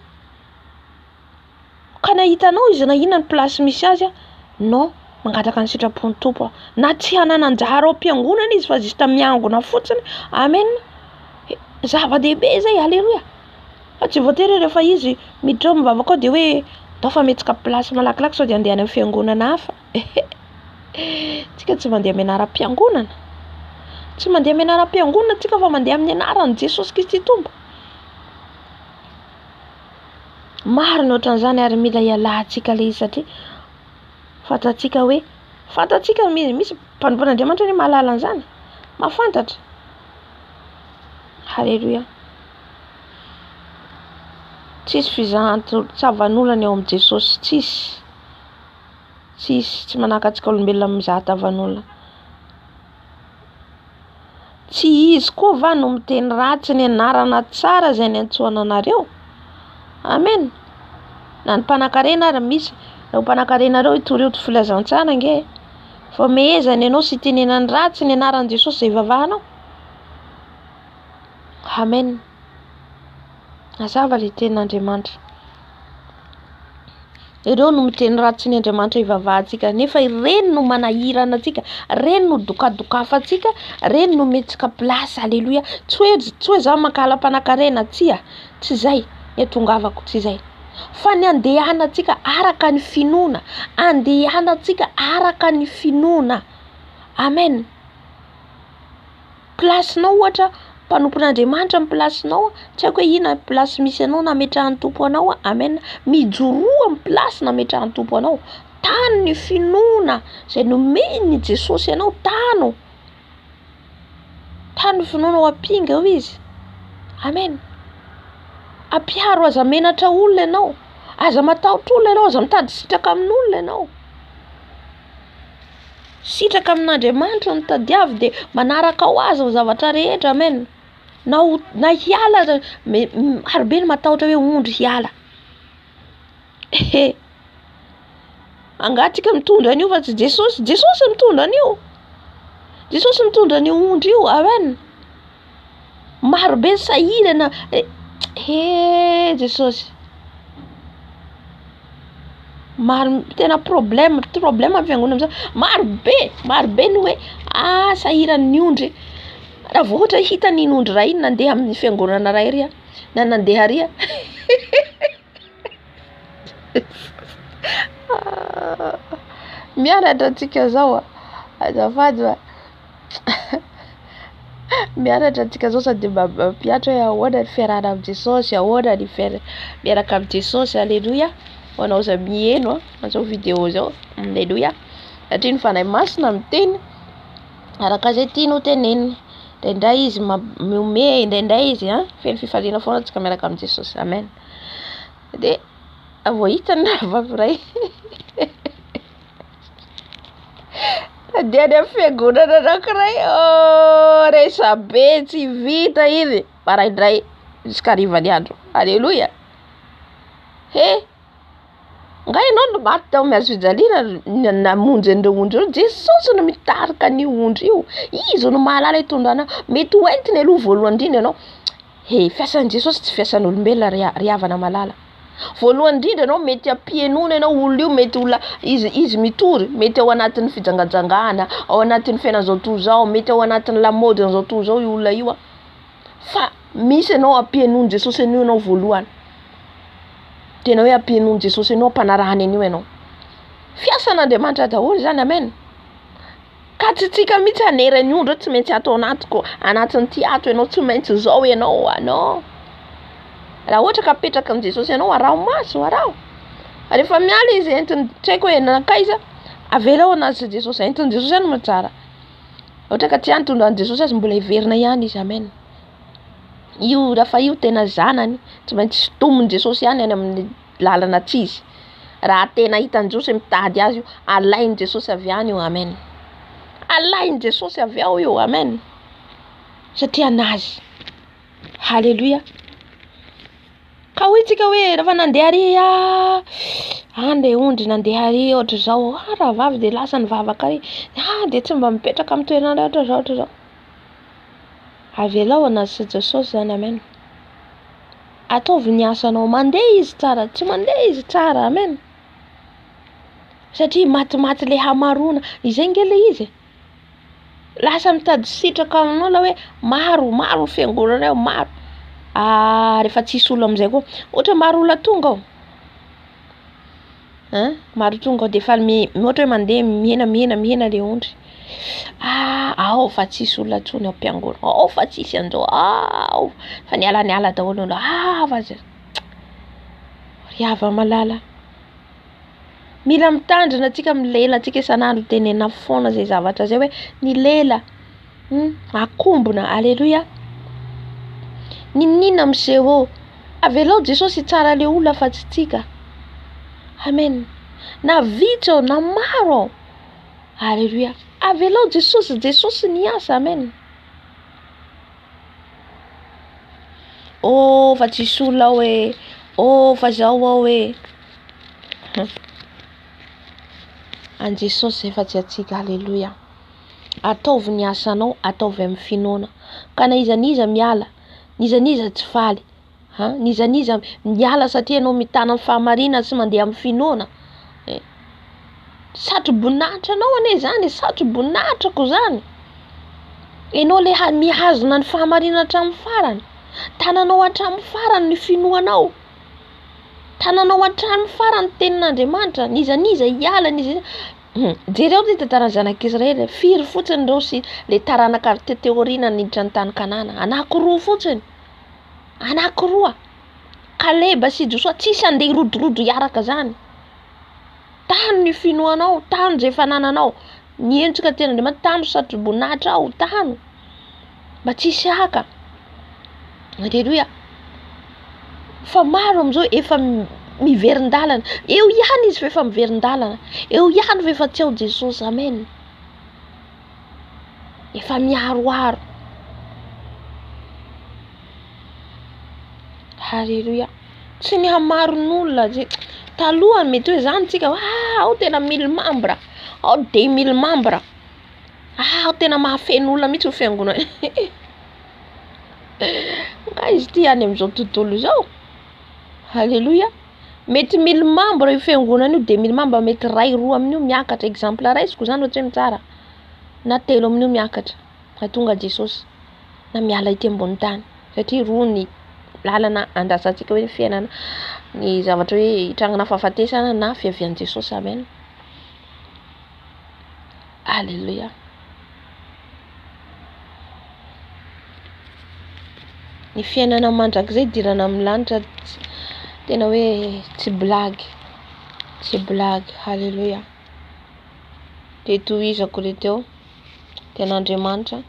Ka na hitanao izy na inona ny place misy azy a, non, mangataka ny sitrapon'ny Tompo aho. Na tsy hanana anjara ao am-piangonana izy fa juste miangona fotsiny, amen. Zava-dehibe izay, aleloia. Fa tsy voatery hoe rehefa izy miditra ao mivavaka ao dia hoe ndao fa mihetsika place malakilaky sao dia handeha any amin'ny fiangonana hafa. Tsika tsy mandeha amin'ny anaram-piangonana. Tsy mandeha amin'ny anaram-piangonana tsika fa mandeha amin'ny anaran'i Jesosy Kristy Tompo. Maro ny ohatran'izany ary mila ialahantsika ilay izy satria fantatsika hoe fantatsika misy mpanompon'Andriamanitra anie mahalala an'izany, mahafantatra. Haleloia. Tsisy fizahan-tsavan'olana eo amin'i Jesosy, tsisy. Tsisy, tsy manahaka antsika olombelona mizaha tavan'olona. Tsy izy koa va no miteny ratsy ny anarana tsara izay niantsoana anareo? Amen. Na ny mpanankarena ary misy, ireo mpanankarena ireo hitory io filazantsara ange. Fa mehezany ianao sy itenenany ratsy ny anaran'i Jesosy izay ivavahanao. Amen. Mazava ilay tenin'Andriamanitra. Ireo no miteny ratsy ny Andriamanitra ivavahantsika, nefa ireny no manahirana antsika, ireny no dokadokafantsika, ireny no omentsika place, aleloia. Tsy hoe tsy hoe za mankahala mpanankarena, tsia, tsy izay ny atongavako, tsy izay. Fa ny andehanantsika araka ny finoana, andehanantsika araka ny finoana. Amen. Place-nao ohatra, mpanompon'Andriamanitra ny place-nao, tsy haiko hoe inona ny place misy anao nametrahan'ny Tompo anao, amen. Mijoroa amin'ny place nametrahan'ny Tompo anao. Tano ny finoana izay nomen'i Jesosy anao, tano. Tano ny finoana ho ampinga hoy izy. Amen. Ampiharo aza menatra olona ianao, aza matahotra olona ianao, aza mitady sitraka amin'olona ianao. Sitraka amin'Andriamanitra no tadiavo dia manaraka ho azy ny zavatra rehetra, amen. Na ho na hiala aza, maro be ny matahotra hoe ondry hiala. Ehe, angaha tsika mitondra an'io fa tsy Jesosy, Jesosy mitondra an'io, Jesosy mitondra an'io ondry io, amen. Maro be ny sahirana, he Jesosy. Maro, tena problème, problème ny fiangonana amizao, maro be, maro be ny hoe ah sahiran'ny ondry, raha vao ohatra hitany iny ondry iray iny nandeha amin'ny fiangonana iray ary na nandeha ary mianatra antsika zao a, azafady fa mianatra antsika zao sady mba mampihatra hoe ahoana ny fiarahana amin'i Jesosy, ahoana ny fiara- miaraka amin'i Jesosy, aleloia, ho anao izay miheno an'izao video izao, aleloia, satria ny Fanahy Masina miteny araka izay tiany ho tenenina, indraindray izy mihomehy, indraindray izy an feno fifaliana foana antsika miaraka amin'i Jesosy, amen, de vao hitany ny rahavavy iray Nandeha any amin'ny fiangonana anankiray, oh resabe tsy vita iny, maraindray jusqu'à hariva ny andro, aleloia, he nga ianao no maty tao amin'ny hazo fijaliana namonjy an'ireo ondry ireo, Jesosy no mitarika an'io ondry io, izy no mahalala hitondrana, mety ho entiny aloha voalohany indrindra ianao, he fiasan'i Jesosy tsy fiasan'olombelona ry havana malala. Voalohany indrindra ianao mety ampihenona ianao olona io mety olona izy izy mitory mety ao anatin'ny fijangajangana, ao anatin'ny fiainan'izao tontolo izao, mety ao anatin'ny lamaody an'izao tontolo izao io olona io an, fa misy ianao ampihenon'i Jesosy an'io ianao voalohany, tena hoe ampihenon'i Jesosy an'io ampanarahany an'io ianao, fiasan'Andriamanitra daholo izany, amen. Ka tsy tsika mihitsy hanery ny ondry hoe tsy maintsy ato anatiko, anatin'ity ato ianao, tsy maintsy izao ianao, ah non. Raha ohatra ka apetraka amin'i Jesosy ianao, araho maso, araho. Rehefa miala izy entiny, tsy haiko hoe nankaiza, avelao anazy sy Jesosy, entin'i Jesosy ihany no tsara. Ohatra ka tsy any tondran'i Jesosy azy, mbola hiverina ihany izy, amen. Io raha fa io tena zanany, tsy maintsy sintomin'i Jesosy ihany any amin'ny lalana tsy izy. Raha tena hitan'i Jesosy hoe mitady azy io, alain'i Jesosy avy any io, amen. Alain'i Jesosy avy ao io, amen. Satria an'azy. Haleloia. Ka hoy tsika hoe rehefa nandeha ary ah, any le ondry nandeha ary ohatr'izao, ah rahavavy de lasa nivavaka ary, ah de tsy mba mipetraka amin'ny toerana iray ohatr'izao ohatr'izao. Avelao anazy sy Jesosy zany, amen. Ataovy ny asanao, mandeha izy tsara, tsy mandeha izy tsara, amen. Satria matimaty le hamaroana, izay nge le izy e. Lasa mitady sitraka amin'olona hoe maro, maro ny fiangonana eo, maro. Ah, rehefa tsisy olona amizay koa, ohatra maro olona tonga ao, Hein, maro tonga ao de efa ohatra hoe mandeha mihena mihena mihena le ondry. Ah, ao fa tsisy olona intsony ao am-piangonana, ao fa tsisy an'izao, ao fa nialaniala daholo ny olona, ah fa zay. Ry hava-malala, mila mitandrina antsika amin'ny lelantsika isan'andro, tenenina foana izay zavatra izay hoe ny lela akombona, aleloia. N'inon'inona miseho eo, avelao Jesosy hitsara le olona fa tsy tsika. Amen. Na vitsy ao na maro ao. Aleloia. Avelao Jesosy, Jesosy ny asa. Amen. Oh, fa tsisy olona ao e. Oh, fa zao ao e. An'i Jesosy zay fa tsy antsika. Aleloia. Ataovy ny asanao, ataovy amin'ny finoana. Ka na iza n'iza miala, n'iza n'iza tsy faly, ha n'iza n'iza miala satria ianao mitana ny fahamarinana sy mandeha amin'ny finoana. Eh. Satro-boninahitra anao anie izany, satro-boninahitrako izany. Ianao le mihazona ny fahamarinana hatramin'ny farany. Tananao hatramin'ny farany ny finoanao. Tananao hatramin'ny farany ny tenin'Andriamanitra, n'iza n'iza hiala, n'iza n'iza hum, jereo ny tantaran'ny zanak'Israely, firy fotsiny ireo sy le taranaka avy tety aoriana niditra ny tany Kanana, anankiroa fotsiny, anankiroa, Kaleba sy Josoa, tsisy andeha hirodorodo hiaraka zany. Tano ny finoanao, tano izay fanananao, ny endrika tenin'Andriamanitra, tano satroboninahitra ao, tano mba tsy hisy haka. Aleloia. Fa maro amin'izao efa miverin-dalana, eo ihany izy fa efa miverin-dalana, eo ihany fa efa tsy ao Jesosy, amen. Efa miharoharo. Haleloia. Tsy ny hamaron'olona zay taloha mety hoe zany tsika ah ao tena mille membres, ao deux mille membres, ah ao tena mahafeno olona mihitsy ny fiangonana. Nga izy ity any amin'izao tontolo izao? Haleloia. Mety mille membres io fiangonana io, deux mille membres mety iray roa amin'io miakatra, exemple raisiko zany fa tsy hoe mitsara, na telo amin'io miakatra, raha tonga Jesosy na miala ety ambony tany. Satria roa ny lalana andrasantsika hoe fiainana, ny zavatra hoe hitrangana fahafatesana na fiavian'i Jesosy. Amen. Alléluia. Ny fiainana mandrakizay hidirana amin'ny lanitra tena hoe tsy blague, tsy blague. Alléluia. Dia tohizako le teo, tena Andriamanitra.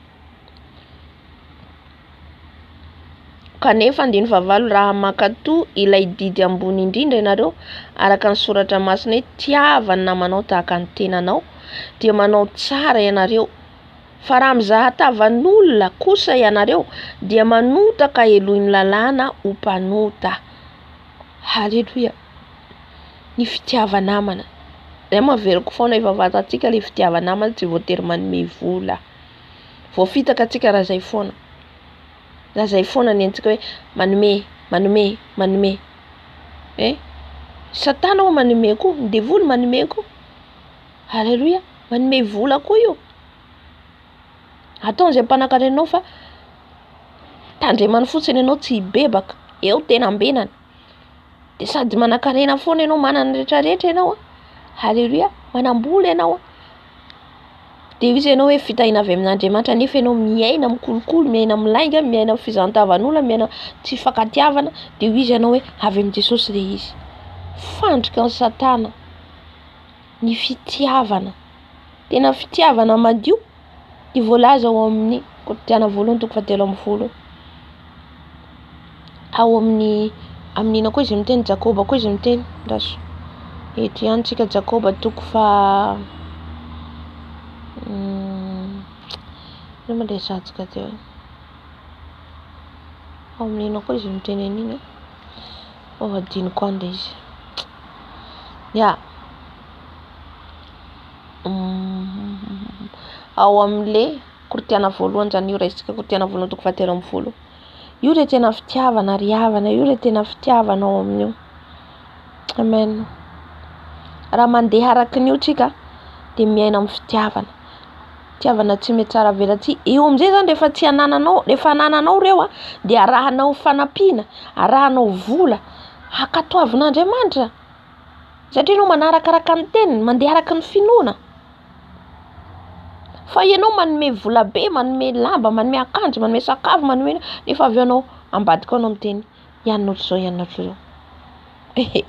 Kanefa, andininy fahavalo, raha mankatò ilay didy ambony indrindra ianareo, araka ny soratra masina hoe, Tiava ny namanao tahaka ny tenanao, dia manao tsara ianareo. Fa raha mizaha tavan'olona kosa ianareo, dia manota ka helohin'ny lalàna ho mpanota. Haleloia! Ny fitiava-namana. Izay moa averiko foana, efa fantatsika ilay fitiava-namana tsy voatery manome vola. Voafitaka antsika raha zay foana. Raha zay foana ny antsika hoe manome, manome, manome. Eh? Satana hoa manome koa, ny devoly manome koa. Alléluia, manome vola koa io. Ataon'izay mpanankarenao fa tandremany fotsiny ianao tsy hibebaka. Eo tena ambenana. De sady manankarena foana ianao, manana ny rehetra rehetra ianao. Alléluia, manam-bola ianao. Dia hoy izy ianao hoe fitahiana avy amin'Andriamanitra nefa ianao miaina amin'ny kolikoly, miaina amin'ny lainga, miaina amin'ny fizahan-tavan'olona, miaina tsy fifankatiavana, dia hoy izy ianao hoe avy amin'i Jesosy ilay izy. Fandrika an'i Satana ny fitiavana. Tena fitiavana madio ny voalaza ao amin'ny Korintiana voalohany toko fahatelo ambin'ny folo. Ao amin'ny amin'ny inona koa izy miteny Jakoba koa izy miteny andraso eto ihany tsika Jakoba toko faha inona moa resahantsika teo ao amin'ny inona koa izy miteny an'iny oh adinoko any ilay izy ya ao amin'ilay Korintiana voalohany izany io raisintsika Korintiana voalohany toko fahatelo ambin'ny folo Io re tena fitiavana ry havana, io re tena fitiavana ao amin'io. Amen. Raha mandeha araka an'io tsika dia miaina amin'ny fitiavana. Fitiavana tsy mihatsara velatsihy. Eo amin'izay zany rehefa tsy anananao, rehefa anananao ireo dia arahanao fanampiana, arahanao vola, ankatoavin'Andriamanitra. Satria ianao manarakaraka ny teniny, mandeha araka ny finoana. Fa ianao manome vola be, manome lamba, manome akanjo, manome sakafo, manome nefa avy eo ianao ambadika ao ianao miteny ianona ohatr'izao, ianona ohatr'izao. Ehe.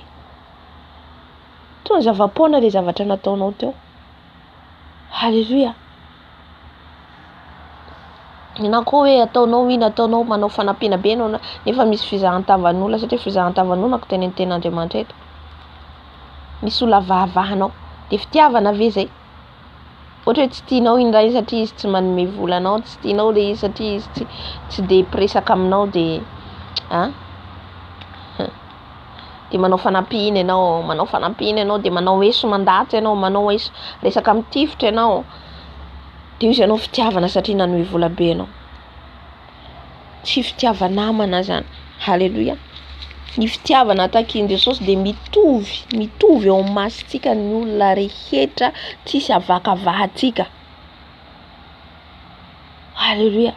Toa ny zava-poana ilay zavatra nataonao teo. Haleloia. Na koa hoe ataonao iny, ataonao manao fanampiana be ianao nefa misy fizahan-tavan'olona satria fizahan-tavan'olona ko tenenin'ny tenin'Andriamanitra eto. Misy olona avahavahanao. Dia fitiavana ve zay? Ohatra hoe tsy tianao iny raha iny satria izy tsy manome vola anao, tsy tianao ilay izy satria izy tsy tsy de mpiresaka aminao dia an dia manao fanampiana ianao, manao fanampiana ianao dia manao eso mandatsa ianao, manao eso resaka mitifitra ianao, dia io izay anao fitiavana satria nanome vola be anao. Tsy fitiava-namana zany. Haleloia. Ny fitiavana takian'i Jesosy dia mitovy, mitovy eo amin'ny masontsika ny olona rehetra, tsisy avakavahantsika. Haleloia.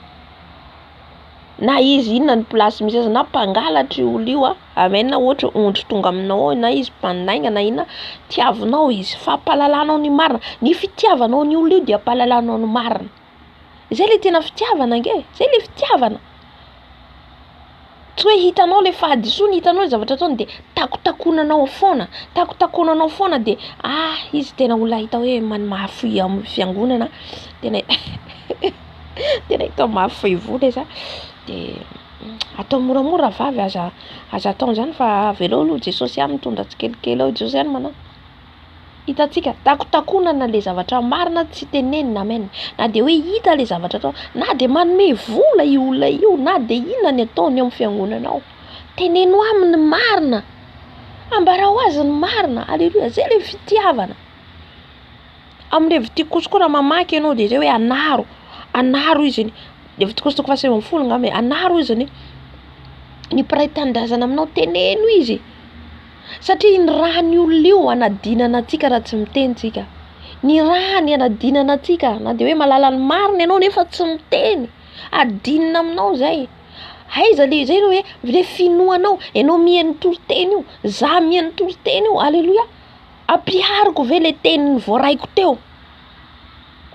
Na izy inona ny place misy azy na mpangalatra io olona io a, amen, ohatra ondry tonga aminao ao na izy mpandainga na inona, tiavinao izy, fampahalalanao ny marina, ny fitiavanao ny olona io dia ampahalalanao ny marina. Zay le tena fitiavana ange, zay le fitiavana. Tsy hoe hitanao le fahadisoany, hitanao le zavatra ataony de takotakonanao foana, takotakonanao foana de ah izy tena olona hita hoe mahafoy amin'ny fiangonana, tena tena hita mahafoy vola izy a, de atao moramora vavy, aza aza atao an'izany fa avelao aloha Jesosy ihany mitondra tsikelikely ao, Jesosy ihany manao. Hitantsika, takotakonana le zavatra marina tsy tenenina, amen. Na de hoe hita le zavatra atao, na de manome vola io olona io, na de inona ny ataony ao amin'ny fiangonana ao, teneno aminy ny marina, ambarao azy ny marina, aleloia, zay le fitiavana. Amin'ny Levitikosy koa raha mamaky ianao de zay hoe anaro, anaro izy iny, Levitikosy toko faha 19 angamba e, anaro izy iny, ny mpiray tanindrazana aminao, teneno izy. Satria ny ràn'ny olona io hanadinana antsika raha tsy miteny tsika. Ny ràny hanadinana antsika na dia hoe mahalala ny marina ianao nefa tsy miteny. Adinina aminao izay. Aiza le zay hoe le finoanao, ianao mihaino toriteny io, za mihaino toriteny io, aleloia. Ampihariko ve le teny voaraiko teo?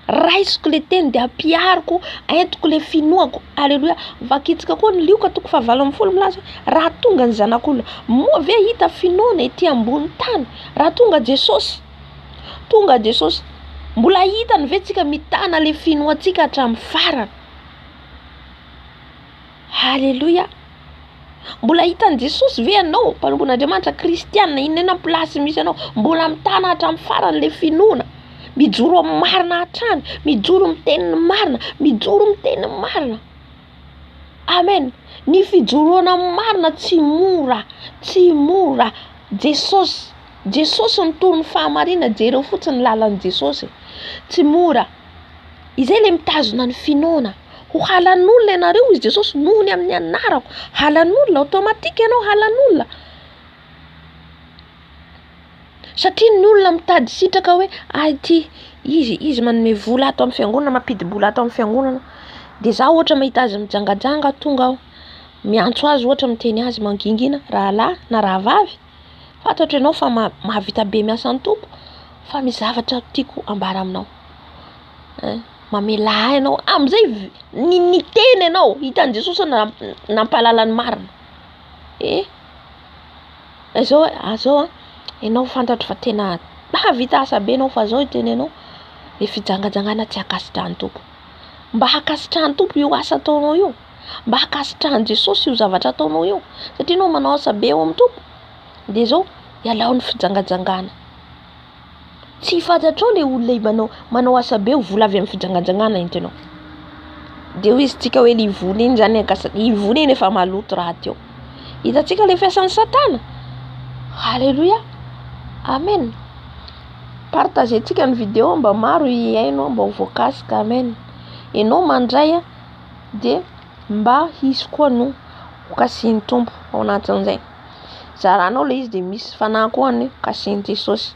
Raisiko le teny de ampihariko, entiko le finoako. Aleloia. Vakintsika koa ny Lioka toko fahavalo ambin'ny folo milaza hoe raha tonga ny zanak'olona, moa ve hita finoana ety ambony tany? Raha tonga Jesosy, tonga Jesosy, mbola hitany ve tsika mitana le finoantsika hatramin'ny farany? Haleloia! Mbola hitan'i Jesosy ve ianao, mpanompon'Andriamanitra, kristiana, inona inona place misy anao, mbola mitana hatramin'ny farany le finoana, mijoro amin'ny marina hatrany, mijoro miteny ny marina, mijoro miteny ny marina. Amen. Ny fijoroana amin'ny marina tsy mora, tsy mora. Jesosy, Jesosy nitory ny fahamarinana, jereo fotsiny ny lalan'i Jesosy. Tsy mora. Izay le mitazona ny finoana. Ho halan'olona ianareo hoy Jesosy noho ny amin'ny anarako. Halan'olona, automatique ianao halan'olona. Satria ny olona mitady sitraka hoe ah ity izy izy manome vola ato amin'ny fiangonana, mampidi-bola ato amin'ny fiangonana. Dia za ohatra mahita azy mijangajanga tonga aho miantso azy ohatra miteny azy mangingina rahalahy na rahavavy, fantatro ianao fa mahavita be miasa ny Tompo fa misy zavatra tiako ambara aminao. Hein, mamelà ahy ianao amin'izay ny niteny ianao hitan'i Jesosy nampahalala ny marina. Eh, zao zao an, ianao fantatro fa tena mahavita asa be ianao fa zao hiteny anao, ny fijangajangana tsy ankasitrahan'ny Tompo. Mba hankasitrahan'ny Tompo io asa ataonao io, mba hankasitrahan'i Jesosy io zavatra ataonao io, satria ianao manao asa be ao amin'ny Tompo, de zao ialao ny fijangajangana. Tsy fantatrao le olona manao manao asa be ho vola avy amin'ny fijangajangana entinao. De hoy izy tsika hoe le vola iny zany ankasa iny vola iny efa maloto rahateo. Hitantsika le fiasan'ny satana. Alléluia. Amen. Partagentsika ny vidéo mba maro hihaino mba ho voakasika. Amen. Ianao mandray de mba hisy koa no ho kasihin'ny Tompo ao anatin'izay. Zaranao le izy de misy fanahy koa any kasihin'i Jesosy.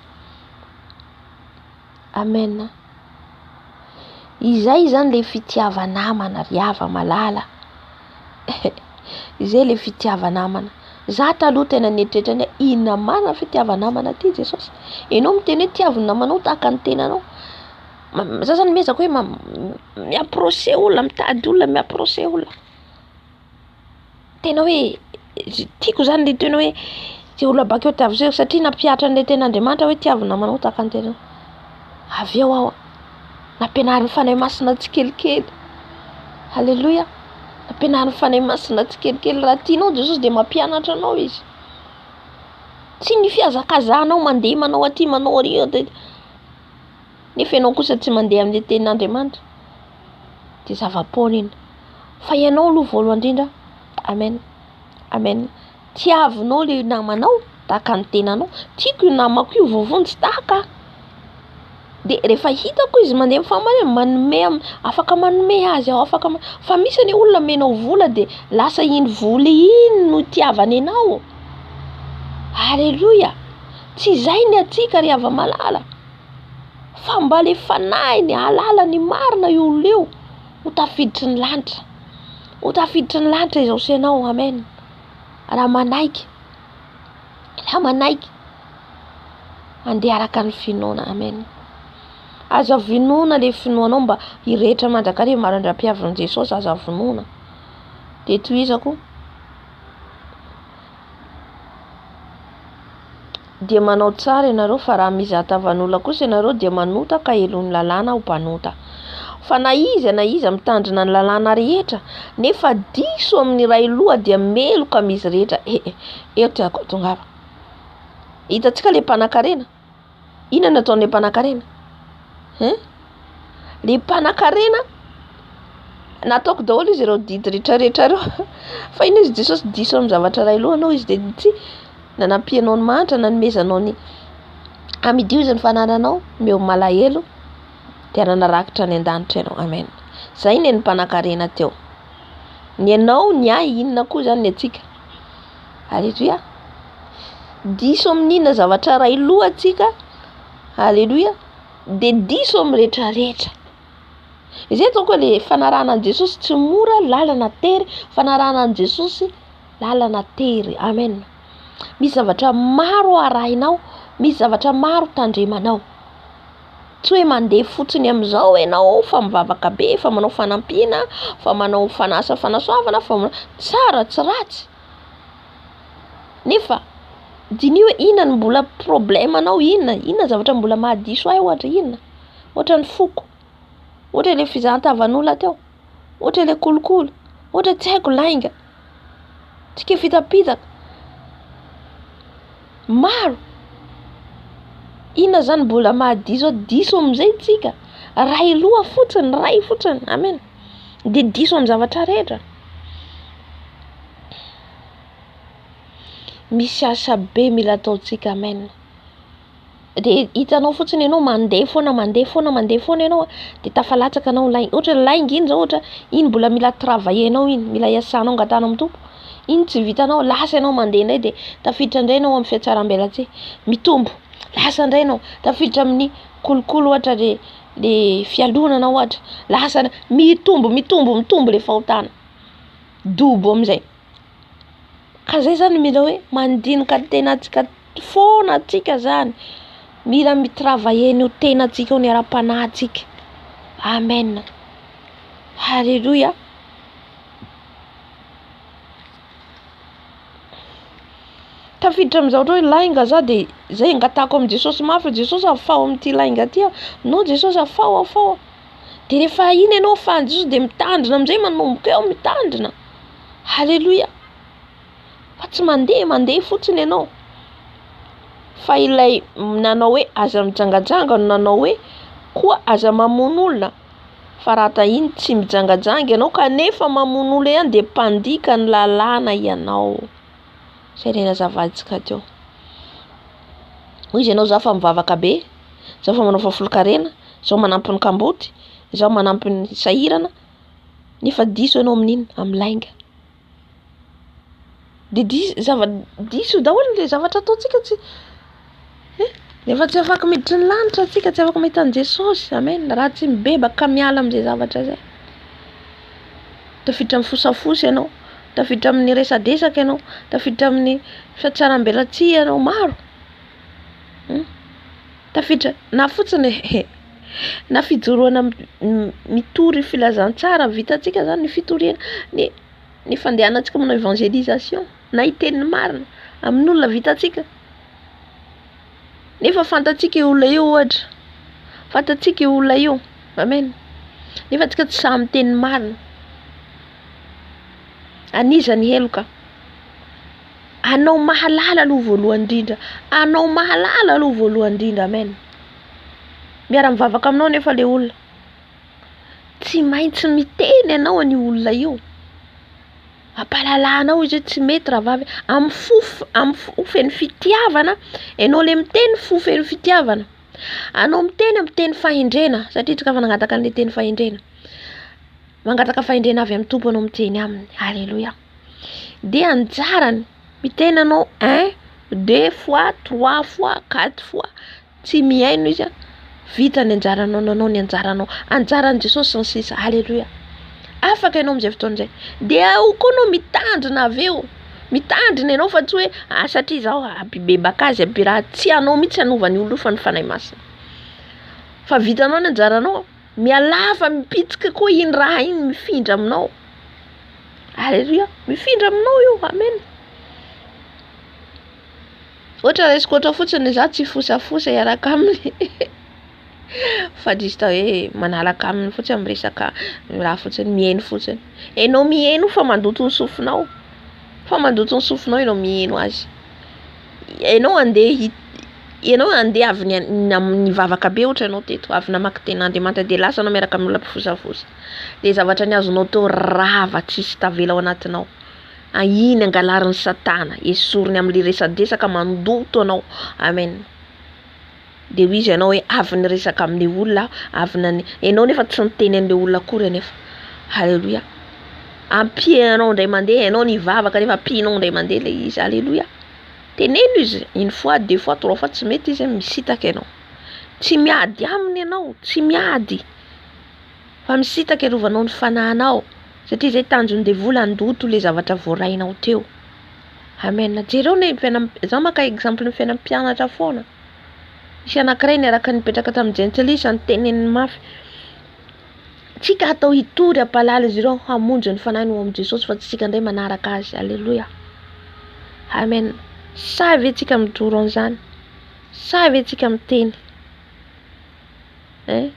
Amen. Izay zany le fitiava-namana ry hava-malala. Izay le fitiava-namana. Za taloha tena nieritreritra ny hoe inona marina fitiava-namana ty Jesosy. Ianao miteny hoe tiavo ny namanao tahaka ny tenanao. Za zany miezaka hoe mi-approcher olona, mitady olona, mi-approcher olona. Tena hoe tiako zany le tena hoe ty olona bakeo tiavo zay satria nampihatra an'ilay tenin'Andriamanitra hoe tiavo ny namanao tahaka ny tenanao. Avy eo aho nampianarin'ny Fanahy Masina tsikelikely. Alléluia. Nampianarin'ny Fanahy Masina tsikelikely. Raha tianao Jesosy dia mampianatra anao izy. Tsy ny fihazakazahanao mandeha manao aty manao ary nefa ianao kosa tsy mandeha amin'ny tenin'Andriamanitra dia zava-poana iny. Fa ianao aloha voalohany indrindra, amen, amen. Tiavinao le namanao tahaka ny tenanao. Tiako io namako io voavonjy tahaka ahy. De rehefa hitako izy mandeha amin'ny fahamarinana, manome afaka manome azy aho, afaka fa misy anie olona omenao vola de lasa iny vola iny no itiavany anao. Alléluia. Tsy izay ny antsika ry hava-malala. Fa mba le fanahiny hahalala ny marina io olona io ho tafiditry ny lanitra. Ho tafiditry ny lanitra izao sy ianao. Amen. Raha manaiky, raha manaiky handeha araka ny finoana. Amen. Aza vonoina le finoanao mba hirehetra mandrakariva mandra-piavin'i Jesosy. Aza vonoina. Dia tohizako. Dia manao tsara ianareo, fa raha mizaha tavan'olona kosa ianareo dia manota ka helohin'ny lalàna ho mpanota. Fa na iza na iza mitandrina ny lalàna rehetra, nefa diso amin'ny iray loha dia meloka amin'izy rehetra. Eh, eh, eo tiako tongava. Hitantsika le mpanankarena. Inona no ataon'ilay mpanankarena? Hein? Le mpanankarena nataoko daholo izy ireo didy rehetrarehetra ireo. Fa inona izy Jesosy diso amin'ny zavatra iray loha anao izy dia tsy nanampianao ny mahantra, nanomezanao ny amidio izy ny fanananao, omeo ny malahelo dia hanana rakitra any an-danitra ianao. Amen. Zay ny an'ny mpanankarena teo. Ny anao, ny ahy, inona koa izany ny antsika? Aleloia. Diso amin'inona zavatra iray loha tsika. Aleloia. Dia diso amin'ny rehetrarehetra. Izay ataoko hoe le fanarahana an'i Jesosy tsy mora, lalana tery. Fanarahana an'i Jesosy, lalana tery. Amen. Misy zavatra maro arahinao, misy zavatra maro tandremanao. Tsy hoe mandeha fotsiny amin'izao ianao fa mivavaka be, fa manao fanampiana, fa manao fanasa fanasoavana, fa manao tsara tsy ratsy. Nefa diniho hoe inona no mbola problème anao, inona, inona zavatra mbola mahadiso ahy ohatra, inona? Ohatra ny foko, ohatra ilay fizahan-tavan'olona teo, ohatra ilay kolikoly, ohatra tsy haiko lainga, tsika fitapitaka, maro. Inona zany mbola mahadiso ahy? Diso amin'izay tsika, ray loha fotsiny, ray fotsiny, amen. Dia diso amin'ny zavatra rehetra. Misy asa be mila ataontsika, amen. Dia hitanao fotsiny ianao mandeha foana, mandeha foana, mandeha foana ianao dia tafalatsaka anao lainga. Ohatra lainga iny zao ohatra, iny mbola mila travailler-nao iny, mila iasanao, angatahanao amin'ny Tompo. Iny tsy vitanao, lasa ianao mandeha indray dia tafiditra indray ianao amin'ny fihatsarambelatsihy. Mitombo, lasa indray ianao, tafiditra amin'ny kolikoly ohatra le le fialonana ohatra, lasa mitombo, mitombo, mitombo le fahotana. Dobo amin'izay. Ka zay zany mila hoe mandinika ny tenantsika foana antsika zany. Mila mi-travailler an'io tenantsika io ny ara-panahintsika. Amen. Haleloia. Tafiditra amin'ny zavatra hoe lainga za de zay angatahako amin'i Jesosy mafy, Jesosy afaho amin'ity lainga ity aho. Non Jesosy afaho afaho. De rehefa iny ianao afahan'i Jesosy de mitandrina amin'izay manomboka eo mitandrina. Haleloia. Fa tsy mandeha mandeha fotsiny ianao. Fa ilay nanao hoe aza mijangajanga no nanao hoe koa aza mamono olona. Fa raha tahiny tsy mijangajanga ianao kanefa mamono olona ihany dia mpandika ny lalàna ianao. Izay ilay nazavantsika teo. Hoy izy ianao za fa mivavaka be, za fa manao fahafolonkarena, zaho manampy ny kamboty, zaho manampy ny sahirana, nefa diso ianao amin'inona? Amin'ny lainga. Dia diso, zava-diso daholo ilay zavatra ataontsika tsy eh, nefa tsy afaka miditry ny lanitra tsika, tsy afaka mahita an'i Jesosy, amen, raha tsy mibebaka ka miala amin'izay zavatra izay. Tafiditra amin'ny fosafosa ianao, tafiditra amin'ny resadresaka ianao, tafiditra amin'ny fihatsarambelatsihy ianao, maro. Hmm? Tafiditra na fotsiny e, na fijoroana mitory filazantsara vitantsika zany ny fitoriana, ny ny fandehanantsika manao évangélisation na hiteny ny marina amin'olona vitantsika. Nefa fantatsika io olona io ohatra, fantatsika io olona io, amen. Nefa tsika tsy sahy miteny ny marina. An'iza ny heloka? Anao mahalala aloha voalohany indrindra, anao mahalala aloha voalohany indrindra, amen. Miara-mivavaka aminao nefa le olona. Tsy maintsy miteny ianao an'io olona io. Ampalalahanao izy hoe tsy mety rahavavy, amin'ny fo amin'ny fo feno fitiavana, ianao le miteny fo feno fitiavana. Anao miteny amin'ny teny fahendrena satria tsika efa nangataka an'le teny fahendrena. Mangataka fahendrena avy amin'ny Tompo anao miteny aminy. Alléluia. Dia anjarany miteny anao un, deux fois, trois fois, quatre fois. Tsy mihaino izy an, vita ny anjaranao, nanao ny anjaranao, anjaran'i Jesosy sy ny sisa, aleloia. Afaka ianao amin'izay fotoana izay. Dia ao koa anao mitandrina avy eo. Mitandrina ianao fa tsy hoe ah satria izaho hampibebaka azy, hampiraha. Tsy anao mihitsy hanova ny olona io fa ny Fanahy Masina. Fa vitanao ny anjaranao, mialà fa mipitsika koa iny raha iny mifindra aminao. Aleloia, mifindra aminao io, amen. Ohatra raisiko ohatra fotsiny, izaho tsy hifosafosa hiaraka aminy fa juste hoe manaraka aminy fotsiny amin'ny resaka raha fotsiny, mihaino fotsiny. Ianao mihaino fa mandoto ny sofinao, fa mandoto ny sofinao ianao mihaino azy. Ianao andeha ianao andeha avy nivavaka be ohatra ianao teto, avy namaky tenin'Andriamanitra dia lasa anao miaraka amin'ny olona mpifosafosa. Dia zavatra niazonao teo rava tsisy tavela ao anatinao. Iny angalarin'i satana, esoriny amin'ilay resadresaka mandoto anao. Amen. Dia hoy izy ianao hoe avy niresaka amin'ilay olona aho, avy nane, ianao nefa tsy niteny an'ilay olona akory anefa. Haleloia. Ampianao indray mandeha ianao nivavaka nefa ampianao indray mandeha ilay izy. Haleloia. Teneno izy une fois, deux fois, trois fois tsy mety izy misintaka ianao. Tsy miady aminy ianao, tsy miady. Fa misintaka iarovanao ny fanahinao satria izay tanjon'ny devoly handoto ilay zavatra voarainao teo. Amen. Jereo ny fiainam, za maka exemple ny fiainan'ny mpianatra foana. Nisy anankiray niaraka nipetraka tamin'ny jentilisa niteneniny mafy. Tsika atao hitory hampahalala izy ireo hamonjy ny fanahiny ho amin'i Jesosy fa tsy tsika indray manaraka azy. Aleloia. Amen. Sahy ve tsika mijoro an'izany? Sahy ve tsika miteny? Eh?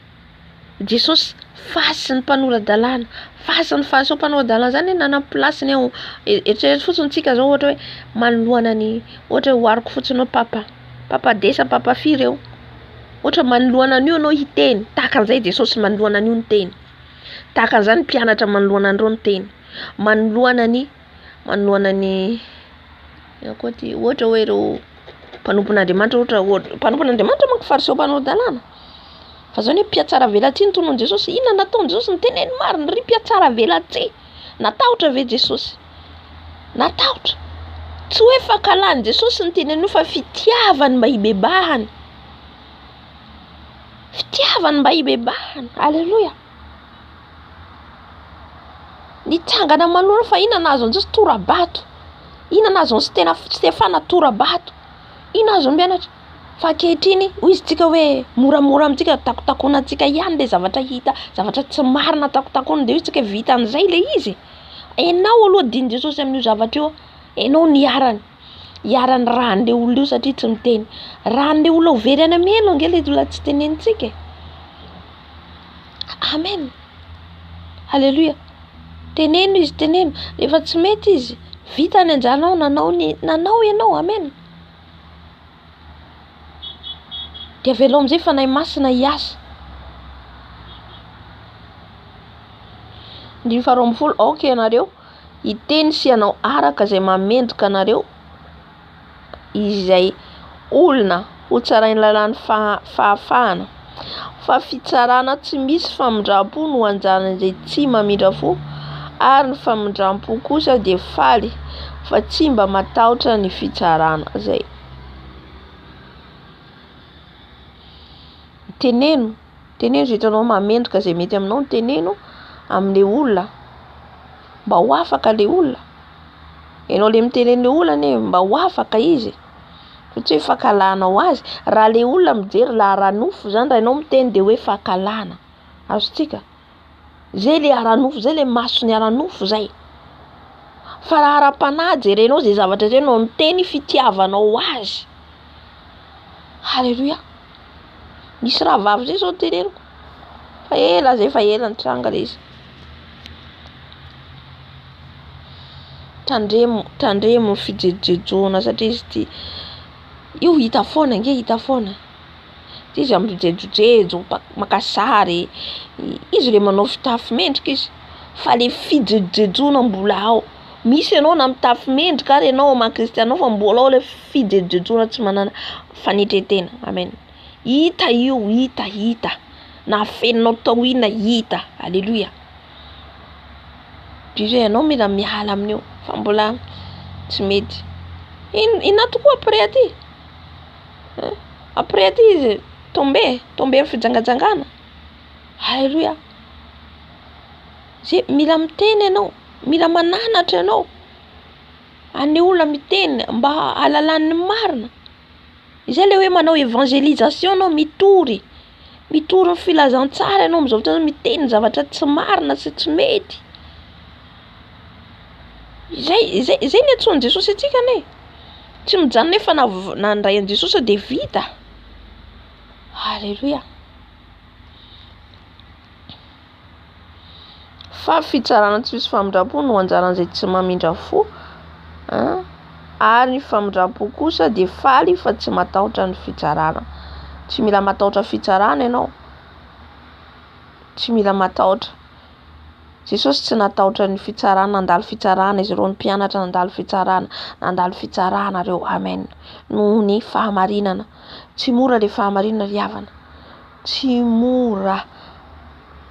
Jesosy fasy ny mpanora-dalàna, fasy ny fariseo mpanora-dalàna zany hoe nanam place-ny ao. Eritrereto fotsiny tsika zao ohatra hoe manoloana ny ohatra hoe ohariko fotsiny hoe papa, papa desa, papa firy eo. Ohatra manoloana an'io ianao hiteny, tahaka an'izay Jesosy manoloana an'io niteny. Tahaka an'izany ny mpianatra manoloana an'ireo niteny. Manoloana ny manoloana ny inona koa ty ohatra hoe ireo mpanompon'Andriamanitra ohatra ohatra mpanompon'Andriamanitra manko fariseo mpanora-dalàna. Fa zany hoe mpihatsara velatsihy ny tonon'i Jesosy. Inona nataon'i Jesosy? Niteneny marina, ry mpihatsara velatsihy. Natahotra ve Jesosy? Natahotra. Tsy hoe fankahalan'i Jesosy ny tenany io fa fitiavany mba hibebahany. Fitiavany mba hibebahana. Aleloia. Nitsangana manoloana fa inona nahazo an'i Jesosy? Tora-bato. Inona nahazo an'i Stena Stefana? Tora-bato. Inona azon'ny mpianatra? Fa ankehitriny hoy izy tsika hoe moramora amintsika takotakonantsika ihany le zavatra hita, zavatra tsy marina takotakonana dia hoy tsika hoe vitan'izay le izy. Enao aloha adin'i Jesosy amin'io zavatra io, enao niharany, iharan'ny ràn'le olona io satria tsy miteny. Ràn'le olona ho very any amin'ny helo ange le olona tsy tenenintsika e. Amen. Alléluia. Teneno izy, teneno. Rehefa tsy mety izy, vita ny anjaranao, nanao ny nanao ianao. Amen. Dia avelao amin'izay Fanahy Masina hiasa. Andininy faharoa ambin'ny folo, aoka ianareo hiteny sy hanao araka izay mahamendrika anareo izay olona ho tsarain'ny lalàn'ny fahafahana. Fa fitsarana tsy misy famindram-po no anjaran'izay tsy mamindra fo, ary ny famindram-po kosa dia faly fa tsy mba matahotra ny fitsarana. Zay. Teneno, teneno izay hitanao mahamendrika izay mety aminao, teneno amin'ilay olona mba ho afaka ilay olona. Ianao le miteny an'ilay olona anie mba ho afaka izy fa tsy hoe fankahalanao azy. Raha le olona mijery la ara-nofo zany raha ianao miteny de hoe fankahalana, azontsika? Zay le ara-nofo zay le mason'ny ara-nofo zay. Fa raha ara-panahy jerenao zay zavatra zay ianao miteny fitiavanao azy. Haleloia. Misy rahavavy zay zao teneniko fa ela zay fa ela nitranga le izy. Tandremo, tandremo ny fijejojejoana satria izy ity, io hita foana ange, hita foana. Ty izy amin'ny mijejojejo, maka sary, izy le manao fitafy mendrika izy fa le fijejojejoana mbola ao. Misy ianao na mitafy mendrika ary ianao maha kristianina fa mbola ao le fijejojejoana tsy manana fanetren-tena. Amen. Hita io, hita, hita. Na afeninao tao inona hita. Aleloia. Dia hoe ianao mila miala amin'io fa mbola tsy mety. Inona tokoa après aty? Après aty izy tomber, tomber amin'ny fijangajangana. Aleloia. Zay mila miteny ianao, mila mananatra ianao. An'ny olona miteny mba hahalalany ny marina. Izay le hoe manao evangelisation anao, mitory. Mitory ny filazantsara ianao amin'izao fotoana izao, miteny ny zavatra tsy marina sy tsy mety. Izay, izay, izay ny antsoin'i Jesosy antsika anie. Tsy mijanona hoe fa nandray an'i Jesosy dia vita. Alléluia. Fa fitsarana tsy misy famindram-po no anjaran'izay tsy mamindra fo, ary ny famindram-po kosa dia faly fa tsy matahotra ny fitsarana. Tsy mila matahotra fitsarana ianao, tsy mila matahotra. Jesosy tsy natahotra ny fitsarana, nandalo fitsarana izy ireo, ny mpianatra nandalo fitsarana, nandalo fitsarana ireo, amen, noho ny fahamarinana. Tsy mora le fahamarinana ry havana, tsy mora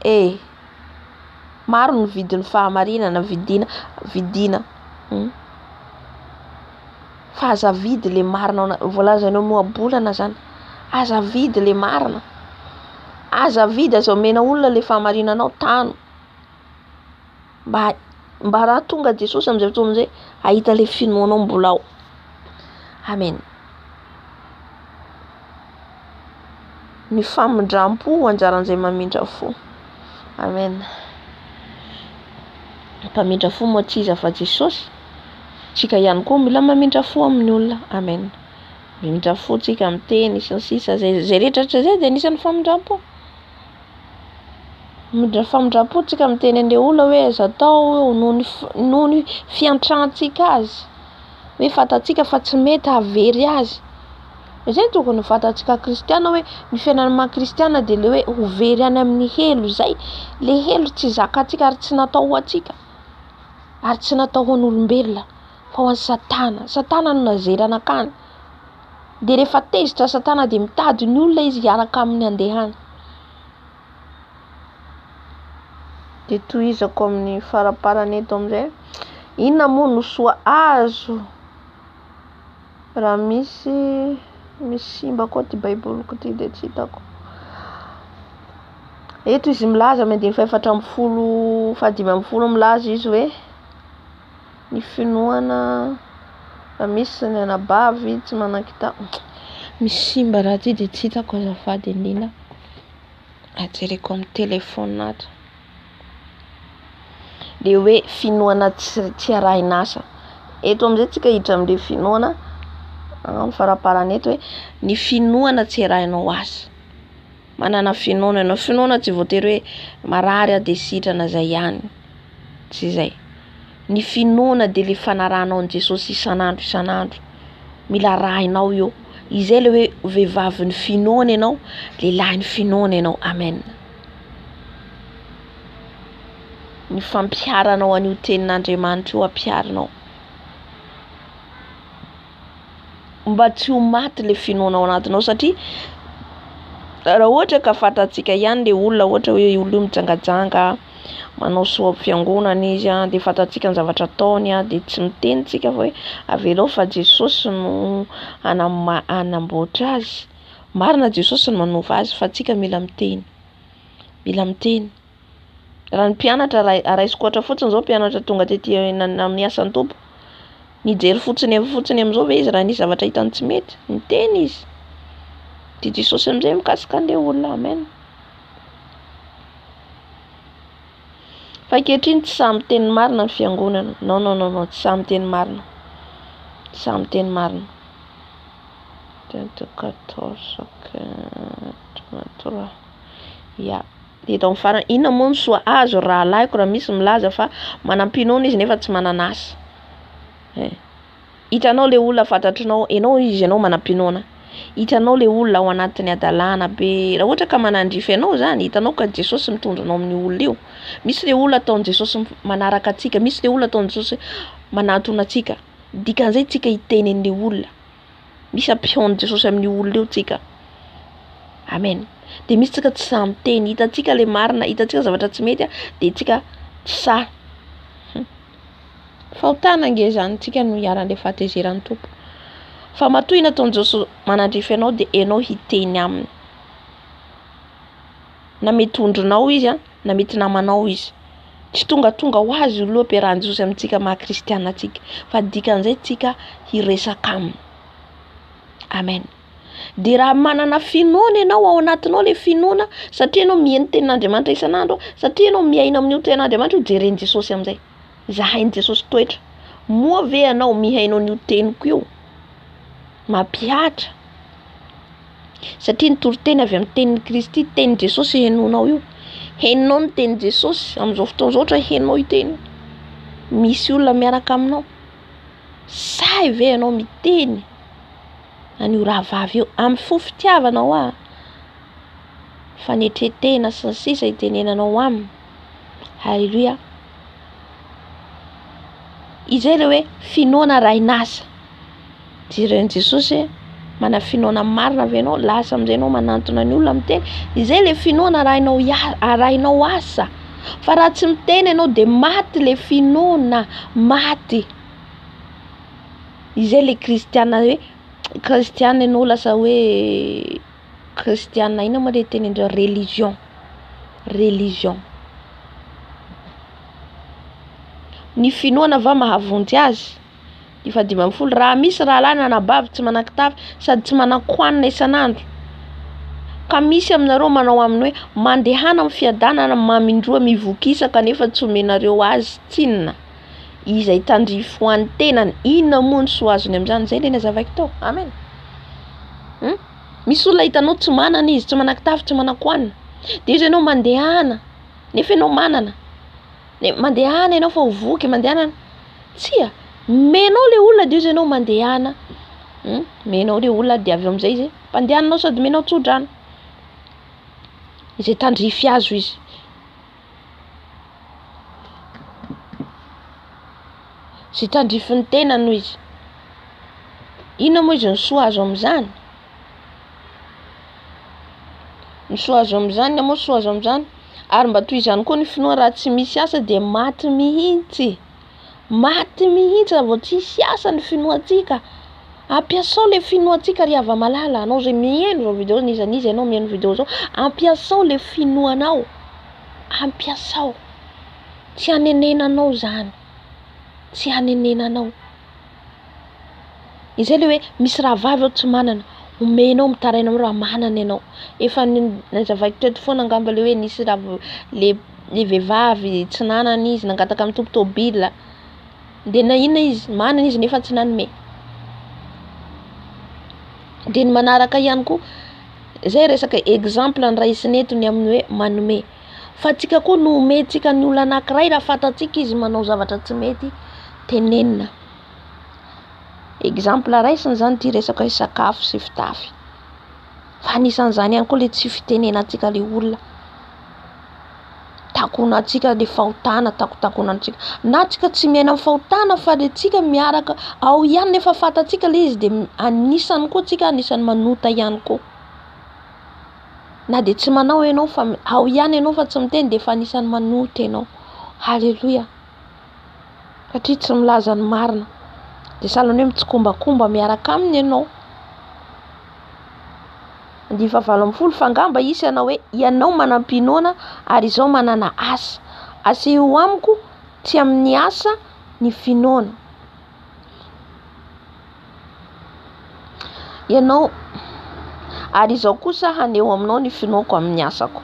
e. Maro ny vidin'ny fahamarinana vidina, vidina. Fa aza avidy le marina ao voalazan'ny ao ohabolana zany. Aza avidy le marina. Aza avidy, aza omena olona le fahamarinanao, tano. Mba mba raha tonga Jesosy amin'izay fotoana izay, hahita le finoanao mbola ao. Amen. Ny famindram-po ho anjaran'izay mamindra fo. Amen. Mpamindra fo moa tsy iza fa Jesosy. Tsika ihany koa mila mamindra fo amin'ny olona. Amen. Mamindra fo tsika miteny sy ny sisa zay zay rehetra rehetra zay dia anisan'ny famindram-po. Mamindra famindram-po tsika miteny an'ilay olona hoe aza atao noho ny noho ny fiantrantsika azy. Hoe fantatsika fa tsy mety hahavery azy. Izay no tokony ho fantatsika kristiana hoe ny fiainana maha kristiana dia le hoe ho very any amin'ny helo izay. Le helo tsy zakantsika ary tsy natao ho antsika ary tsy natao ho an'olombelona fa ho an'i satana. Satana no nazera nankany. Dia rehefa tezitra satana dia mitady ny olona izy hiaraka aminy handeha any. Dia tohizako amin'ny faraparany eto amin'izay. Inona moa no soa azo raha misy misy simba koa ty baiboliko ty dia tsy hitako. Eto izy milaza amin'ny andininy fahefatra ambin'ny folo fahadimy ambin'ny folo milaza izy hoe ny finoana raha misy ny anabavy tsy manan-kitapo. Misy simba raha ty dia tsy hitako azafady indrindra. Ajereko amin'ny téléphone ato. Le hoe finoana tsy arahin'asa. Eto amin'izay tsika hiditra amin'le finoana amin'ny faraparany eto hoe ny finoana tsy arahinao asa. Manana finoana ianao, finoana tsy voatery hoe marary aho de sitrana zay ihany, tsy izay. Ny finoana de le fanarahanao an'i Jesosy isan'andro isan'andro, mila arahinao io. Izay le hoe vehivavin'ny finoana ianao, lehilahin'ny finoana ianao. Amen. Ny fampiharanao an'io tenin'Andriamanitra io ampiharinao. Mba tsy ho maty le finoana ao anatinao satria raha ohatra ka fantatsika ihany le olona ohatra hoe olona io mijangajanga, manao soa amin'ny fiangonana izy an, de fantatsika ny zavatra ataony an, de tsy miteny tsika fa hoe avelao fa Jesosy no hanamboatra azy. Marina Jesosy no manova azy fa tsika mila miteny, mila miteny. Raha ny mpianatra raisiko ohatra fotsiny zao mpianatra tonga tety amin'ny asan'ny Tompo, nijery fotsiny fotsiny amin'izao ve izy raha nisy zavatra hitany tsy mety? Niteny izy. De Jesosy amin'izay mikasika an'ilay olona. Amen. Fa ankehitriny tsy sahy miteny marina ny fiangonana. Non, non, non, non, tsy sahy miteny marina. Tsy sahy miteny marina. 14, 23. Ya. Eto amin'ny farany, inona moa ny soa azo ry rahalahiko raha misy milaza fa manam-pinoana izy nefa tsy manana asa? Eh. Hitanao le olona fantatrinao, enao izy enao manam-pinoana. Hitanao le olona ao anatin'ny hadalana be. Raha ohatra ka manandrify anao zany, hitanao ka Jesosy mitondra anao amin'io olona io. Misy le olona ataon'i Jesosy manaraka antsika, misy le olona ataon'i Jesosy manantona antsika. Dikan'izay tsika hiteny an'le olona. Misy ampihaon'i Jesosy amin'io olona io tsika. Amen. Dia misy tsika tsy sahy miteny, hitantsika le marina, hitantsika zavatra tsy mety, dia tsika tsy sahy. Fahotana ange zany, tsika no iharan'le fahatezeran'ny Tompo. Fa matoa nataon'i Jesosy manandrify anao dia enao hiteny aminy. Na mety ondrinao izy, na mety namanao izy. Tsy tongatonga ho azy io loha ampiarahan'i Jesosy amintsika maha kristiana antsika fa dikan'izay tsika hiresaka aminy. Amen. Dia raha manana finoana ianao ao anatinao le finoana satria ianao mihaino tenin'Andriamanitra isan'andro, satria ianao miaina amin'io tenin'Andriamanitra io, jeren'i Jesosy amin'izay. Zahain'i Jesosy toetra. Moa ve ianao mihaino an'io teniko io? Mampihatra. Satria ny toriteny avy amin'ny tenin'i Kristy, tenin'i Jesosy henoinao io. Henonao ny tenin'i Jesosy amin'izao fotoana izao ohatra henonao io teny io. Misy olona miaraka aminao. Sahy ve ianao miteny an'io rahavavy io amin'ny fo fitiavana hoa, fanetren-tena sy ny sisa itenenanao aminy. Haleloia. Izay ilay hoe finoana arahin'asa. Jeren'i Jesosy hoe manana finoana marina ve ianao? Lasa amin'izay ianao manantona ny olona miteny. Izay ilay finoana arahinao arahinao asa. Fa raha tsy miteny ianao dia maty ilay finoana, maty. Izay ilay kristiana hoe kristiana ianao lasa hoe kristiana inona moa ilay tenin-dreo religion, religion. Ny finoana va mahavonjy azy? Ny fahadimy ambin'ny folo, raha misy rahalahy na anabavy tsy manan-kitafy sady tsy manan-kohanina isan'andro, ka misy aminareo manao aminy hoe, mandehana amin'ny fiadanana, mamindroa mivokisa, kanefa tsy omenareo azy tsinona izay tandrify ho an'ny tenany, inona moa ny soa azony amin'izany? Izay ilay nazavaiko tao. Amen. Misy olona hitanao tsy manana izy, tsy manan-kitafy, tsy manan-kohanina, dia izy ianao mandehana, nefa ianao manana. Dia mandehana ianao fa ho voky, mandehana. Tsia, omenao ilay olona dia izy ianao mandehana. Omenao ilay olona dia avy eo amin'izay izy ampandehaninao sady omenao tsodrano. Izay tandrify azy hoy izy. Izay tandrify ny tenany hoy izy. Inona moa izy ny soa azo amin'izany? Ny soa azo amin'izany, inona moa ny soa azo amin'izany? Ary mba toy izany koa ny finoana raha tsy misy asa dia maty mihitsy. Maty mihitsy raha vao tsisy asa ny finoantsika. Ampiasao le finoantsika ry hava-malala, anao izay mihaino izao video n'iza n'iza ianao mihaino video izao, ampiasao le finoanao, ampiasao. Tsy hanenenanao izany, tsy hanenenanao. Izay le hoe misy rahavavy ao tsy manana, omenao mitaraina aminao raha manana ianao. Efa nazavaiko teto foana angamba le hoe nisy raha le le vehivavy tsy nanana izy nangataka amin'ny tompo tôbila, de na inona izy manana izy nefa tsy nanome. De ny manaraka ihany koa, zay resaka exemple noraisina eto ny amin'ny hoe manome, fa antsika koa no omentsika ny olona anankiray raha fantatsika izy manao zavatra tsy mety tenenina. Exemple raisina izany ity resaka hoe sakafo sy fitafy, fa anisan'izany ihany koa le tsy fitenenantsika le olona, takonantsika le fahotana, takotakonantsika, na tsika tsy miaina amin'ny fahotana fa le tsika miaraka ao ihany nefa fantatsika le izy de anisany koa tsika anisany manota ihany koa, na de tsy manao ianao fa ao ihany ianao fa tsy miteny de efa anisany manota ianao, haleloia. satria tsy milaza ny marina dia sahala ny hoe mitsikombakomba miaraka aminy ianao. Andininy fahavalo ambin'ny folo, fa angamba hisy hanao hoe, ianao manam-pinoana ary izaho manana asa. Asehoy amiko tsy amin'ny asa ny finoana. Ianao, ary izaho kosa haneho aminao ny finoako amin'ny asako.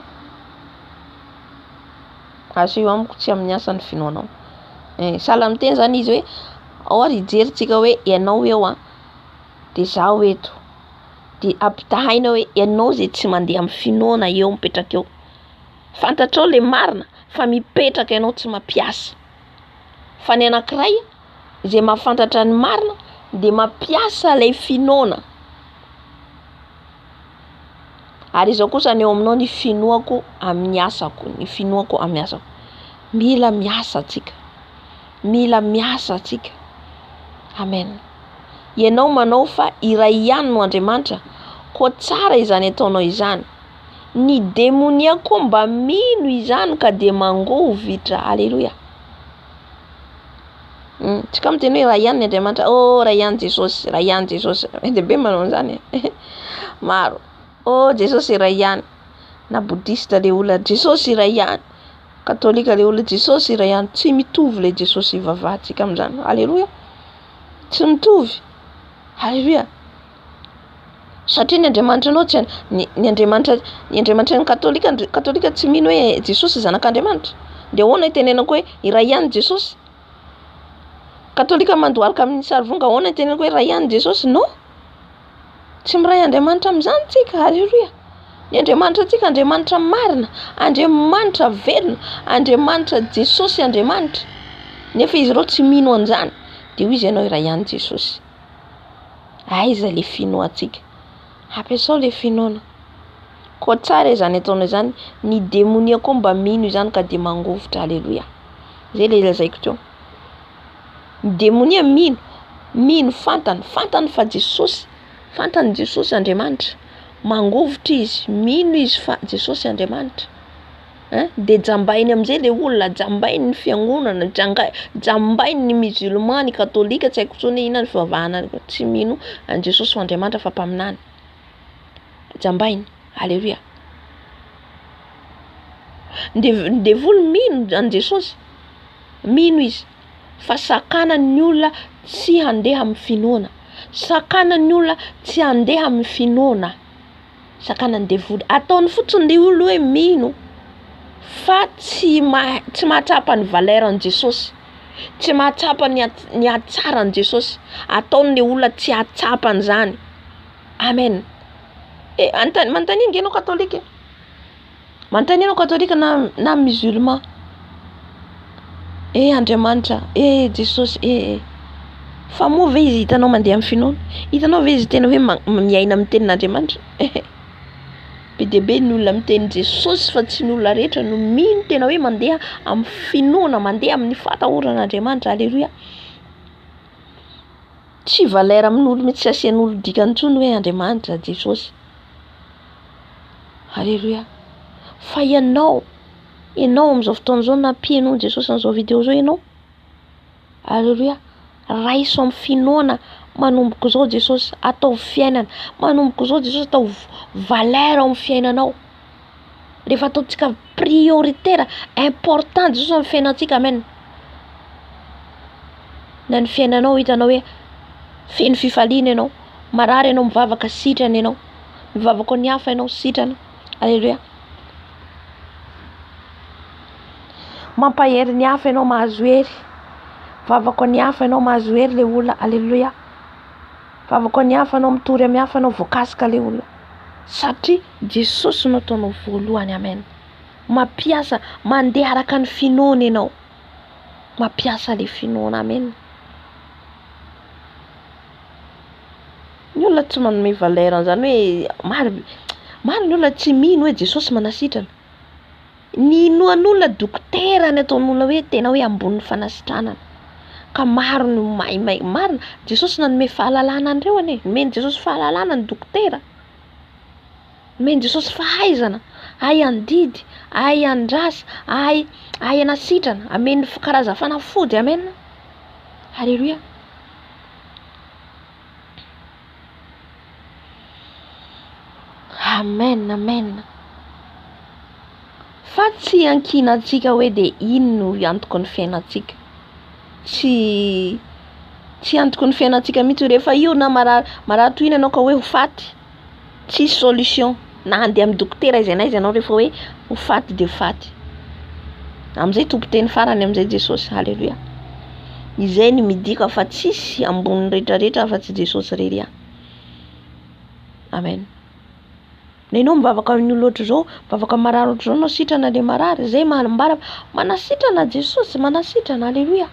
Aseho amiko tsy amin'ny asa ny finoanao. Eh, sahala miteny zany izy hoe ao ary hijery tsika hoe ianao eo an, de zaho eto. De ampitahaina hoe ianao zay tsy mandeha amin'ny finoana eo mipetraka eo. Fantatrao le marina fa mipetraka ianao tsy mampiasa. Fa ny anankiray izay mahafantatra ny marina de mampiasa ilay finoana. Ary izao kosa ny eo aminao ny finoako amin'ny asako, ny finoako amin'ny asako. Mila miasa antsika, mila miasa antsika. Amen. Ianao manao fa iray ihany no Andriamanitra, koa tsara izany ataonao izany. Ny demonia koa mba mino izany ka dia mangovitra. Aleloia. Tsika miteny hoe ray ihany ny Andriamanitra, oh ray ihany Jesosy, ray ihany Jesosy. Be dia be manao an'izany e. Maro. Oh Jesosy iray ihany. Na bouddhiste le olona, Jesosy iray ihany. Katolika le olona Jesosy iray ihany, tsy mitovy le Jesosy ivavahantsika amin'izany. Aleloia. Tsy mitovy. Aleloia. Satria ny Andriamanitra anao tsy ny Andriamanitra ny Andriamanitra ny katolika ny katolika tsy mino hoe Jesosy zanak'Andriamanitra. De ahoana itenenako hoe iray ihany Jesosy? Katolika mandohalika amin'ny sarivonga ahoana itenenako hoe iray ihany Jesosy? Non. Tsy miray Andriamanitra amin'izany tsika. Aleloia. Ny Andriamanitra antsika Andriamanitra marina, Andriamanitra velona, Andriamanitra Jesosy Andriamanitra. Nefa izy ireo tsy mino an'izany. Dia hoy izy ianao iray ihany Jesosy. Aiza le finoantsika? Ampiasao le finoana. Koa tsara izany ataonao izany, ny demonia koa mba mino izany ka dia mangovitra. Aleloia. Zay le lazaiko teo. Ny demonia mino, mino fantany, fantany fa Jesosy, fantany Jesosy Andriamanitra. Mangovitra izy, mino izy fa Jesosy Andriamanitra. Hein? Dia jambainy amin'izay le olona, jambainy ny fiangonana, janga- jambainy ny musulman, ny katolika, tsy haiko intsony hoe inona ny fivavahana tsy mino an'i Jesosy ho Andriamanitra fa mpaminany. Jambainy. Aleloia. Ny dev- ny devoly mino an'i Jesosy, mino izy fa sakanany ny olona tsy handeha amin'ny finoana, sakanany ny olona tsy handeha amin'ny finoana. Sakanan'ny devoly. Ataony fotsiny le olona hoe mino fa tsy maha- tsy mahatsapa ny valeur an'i Jesosy, tsy mahatsapa ny hat- ny hatsaran'i Jesosy. Ataony le olona tsy hahatsapa an'izany. Amen. E anontany manontania ange ianao katolika e. Manontania anao katolika na na musulman. Eh Andriamanitra, eh Jesosy, eh eh. Fa moa ve izy hitanao mandeha amin'ny finoana? Hitanao ve izy tena hoe miaina amin'ny tenin'Andriamanitra? Be dia be ny olona miteny Jesosy fa tsy ny olona rehetra no mino tena hoe mandeha amin'ny finoana, mandeha amin'ny fahatahorana Andriamanitra. Aleloia. Tsy valeur amin'olo mihitsy, tsy asian'olo dikany intsony hoe Andriamanitra, Jesosy. Aleloia. Fa ianao, ianao amin'izao fotoana izao nampihainoan'i Jesosy an'izao vidéo izao ianao. Aleloia. Raiso amin'ny finoana manomboka izao Jesosy, ataovy fiainana. Manomboka izao Jesosy, ataovy valeur ao amin'ny fiainanao. Rehefa ataontsika prioritaire, important Jesosy amin'ny fiainantsika, amen. Na ny fiainanao hitanao hoe feno fifaliana ianao, marary ianao mivavaka sitrana ianao, mivavaka ho an'ny hafa ianao sitrana. Aleloia. Mampahery ny hafa ianao mahazo hery. Mivavaka ho an'ny hafa ianao mahazo hery le olona. Aleloia. Mivavaka ho an'ny hafa ianao, mitory amin'ny hafa ianao, voakasika le olona. Satria Jesosy no ataonao voalohany. Amen. Mampiasa, mandeha araka ny finoana ianao. Mampiasa le finoana. Amen. Ny olona tsy manome valeur an'izany hoe maro maro ny olona tsy mino hoe Jesosy manasitrana. Ny inoan'olona dokotera ny ataon'olona hoe tena hoe ambonin'ny fanasitranana. Ka maro ny maimay marina Jesosy nanome fahalalana an'ireo anie, nomen'i Jesosy fahalalana ny dokotera. Nomen'i Jesosy fahaizana, hahay handidy, hahay handrasa, hahay hahay hanasitrana, ameny karazana fanafody, amen. Alléluia. Amen amen. Fa tsy iankinantsika hoe de ino no antoky ny fiainantsika. Tsy tsy antoky ny fiainantsika mihitsy rehefa io na marary marary toy ino ianao ka hoe ho faty, tsisy solution na handeha amin'ny dokotera aiza na aiza ianao rehefa hoe ho faty de faty. Amin'izay tompon-teny farany amin'izay Jesosy, haleloia. Izay no midika fa tsisy ambonin'ny rehetrarehetra afa-tsy Jesosy irery ihany. Amen. Na ianao mivavaka amin'ny olona ohatr'izao, mivavaka amin'ny marary ohatr'izao ianao sitrana le marary, zay manambara manasitrana Jesosy, manasitrana, aleloia.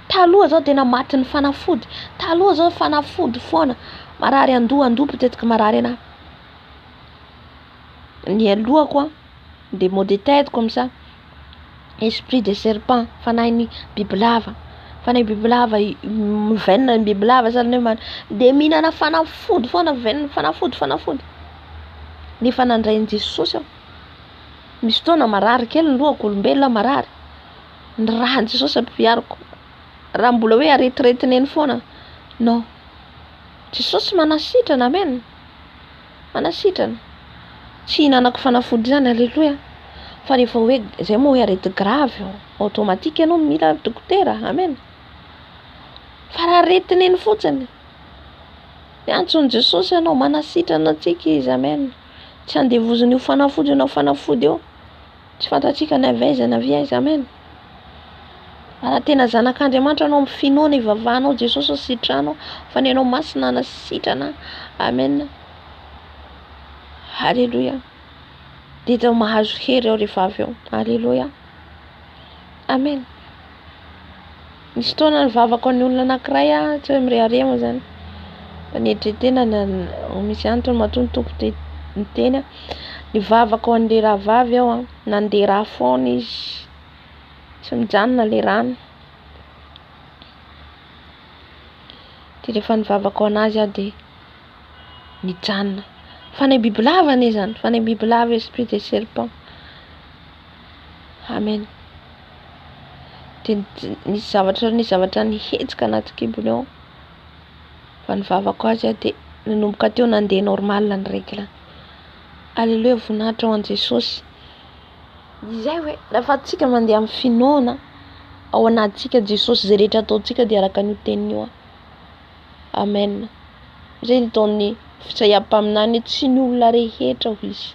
Taloha zao tena matin'ny fanafody, taloha zao fanafody foana, marary andoha, andoha peut-être marary anahy. Ny alohako an, des maux de tête comme ça, esprit de serpent, fanahin'ny bibilava, fanahy bibilava mivenina ny bibilava zany hoe de mihinana fanafody foana venina fanafody fanafody, nefa nandray an'i Jesosy aho, misy fotoana marary kely ny lohako, olombelona marary, ny ràn'i Jesosy ampihariko, raha mbola hoe aretiretina eny foana, non, Jesosy manasitrana, amen. Manasitrana. Tsy hihinanako fanafody izany, aleloia. Fa rehefa hoe zay moa hoe arety grave, automatique ianao mila dokotera. Amen. Fa raha aretina eny fotsiny, miantso an'i Jesosy ianao, manasitrana antsika izy. Amen. Tsy andevozin'io fanafody io na fanafody io. Tsy fantatsika na avy aiza na avy aiza. Amen. Raha tena zanak'Andriamanitra anao amin'ny finoana ivavahanao Jesosy ho sitrano fa ny anao masina hanasitrana. Amen. Alléluia. Dia hitanao mahazo hery ao rehefa avy eo. Alléluia. Amen. Nisy fotoana nivavaka ny olona anankiray aho, tsy hoe mirehareha moa zany. Fa nietretena misy antony matoa ny Tompo te niteny aho. Nivavaka ho an'ilay rahavavy aho an, nandeha rà foana izy. Tsy mijanona ilay rano. Dia rehefa nivavaka ho an'azy aho dia nijanona. Fanahy bibilava anie izany, fanahy bibilava esprit de serpent. Amen. Dia nisy zavatra nisy zavatra nihetsika anaty kibony ao. Fa nivavaka ho azy aho dia nanomboka teo nandeha normal ny règle. Alléluia, voninahitra ho an'i Jesosy. Izay hoe rehefa tsika mandeha amin'ny finoana ao anatintsika Jesosy izay rehetra ataontsika dia araka an'io teniny io. Amen. Izay ny ataon'ny Isaia mpaminany tsy ny olona rehetra hoy izy.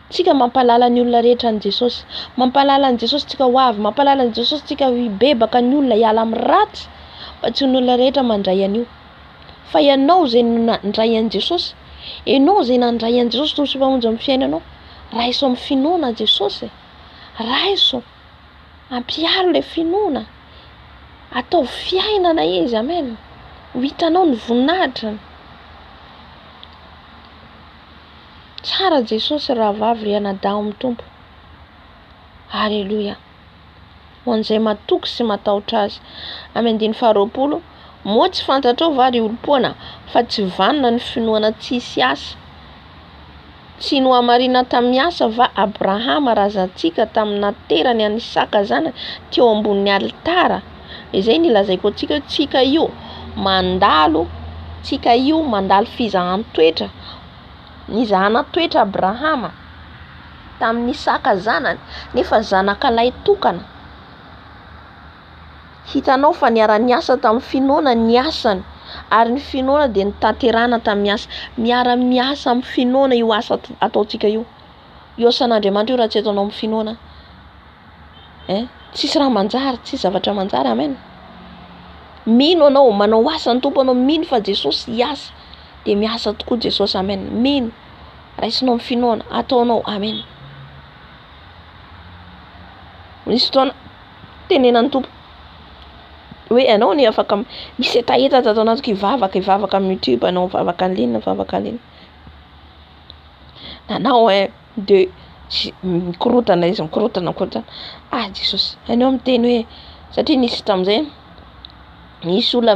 Tsika mampahalala ny olona rehetra an'i Jesosy. Mampahalala an'i Jesosy tsika ho avy, mampahalala an'i Jesosy tsika hibebaka ny olona hiala amin'ny ratsy fa tsy ny olona rehetra mandray an'io. Fa ianao izay nandray an'i Jesosy, ianao izay nandray an'i Jesosy Tompo sy Mpamonjy amin'ny fiainanao, raiso amin'ny finoana Jesosy e. Raiso. Ampiharo ilay finoana. Ataovy fiainana izy, amen. Ho hitanao ny voninahitrany. Tsara Jesosy ry rahavavy ry anadahy ao amin'ny Tompo. Aleloia. Ho an'izay matoky sy matahotra Azy. Amin'ny andininy faharoapolo, Moa tsy fantatrao va ry olom-poana fa tsy vanona ny finoana tsisy asa? Tsy nohamarina tamin'ny asa va Abrahama razantsika tamin'ny naterany an'i Isaka zanany teo ambonin'ny alitara? Izay no ilazaiko antsika hoe tsika io mandalo, tsika io mandalo fizahan-toetra. Nizahana toetra Abrahama tamin'i Isaka zanany, nefa zanaka lahy tokana. Hitanao fa niara-niasa tamin'ny finoana ny asany, ary ny finoana dia notanterahana tamin'ny asa. Miara-miasa amin'ny finoana io asa ataontsika io. Io asan'Andriamanitra io raha tsy ataonao amin'ny finoana, eh, tsisy raha manjary, tsisy zavatra manjary. Amen. Mino anao, manao asa ny Tompo anao, mino fa Jesosy hiasa, dia miasa tokoa Jesosy. Amen. Mino, raisinao amin'ny finoana, ataonao. Amen. Misy fotoana tenenan'ny Tompo hoe ianao anie afaka misy hetaheta tato anatiko hivavaka, hivavaka amin'ny youtube anao, mivavaka en ligne, mivavaka en ligne. Nanao un, deux, mikorontana izy, mikorontana, mikorontana. Ah Jesosy, ianao miteny hoe satria nisy tamin'izay nisy olona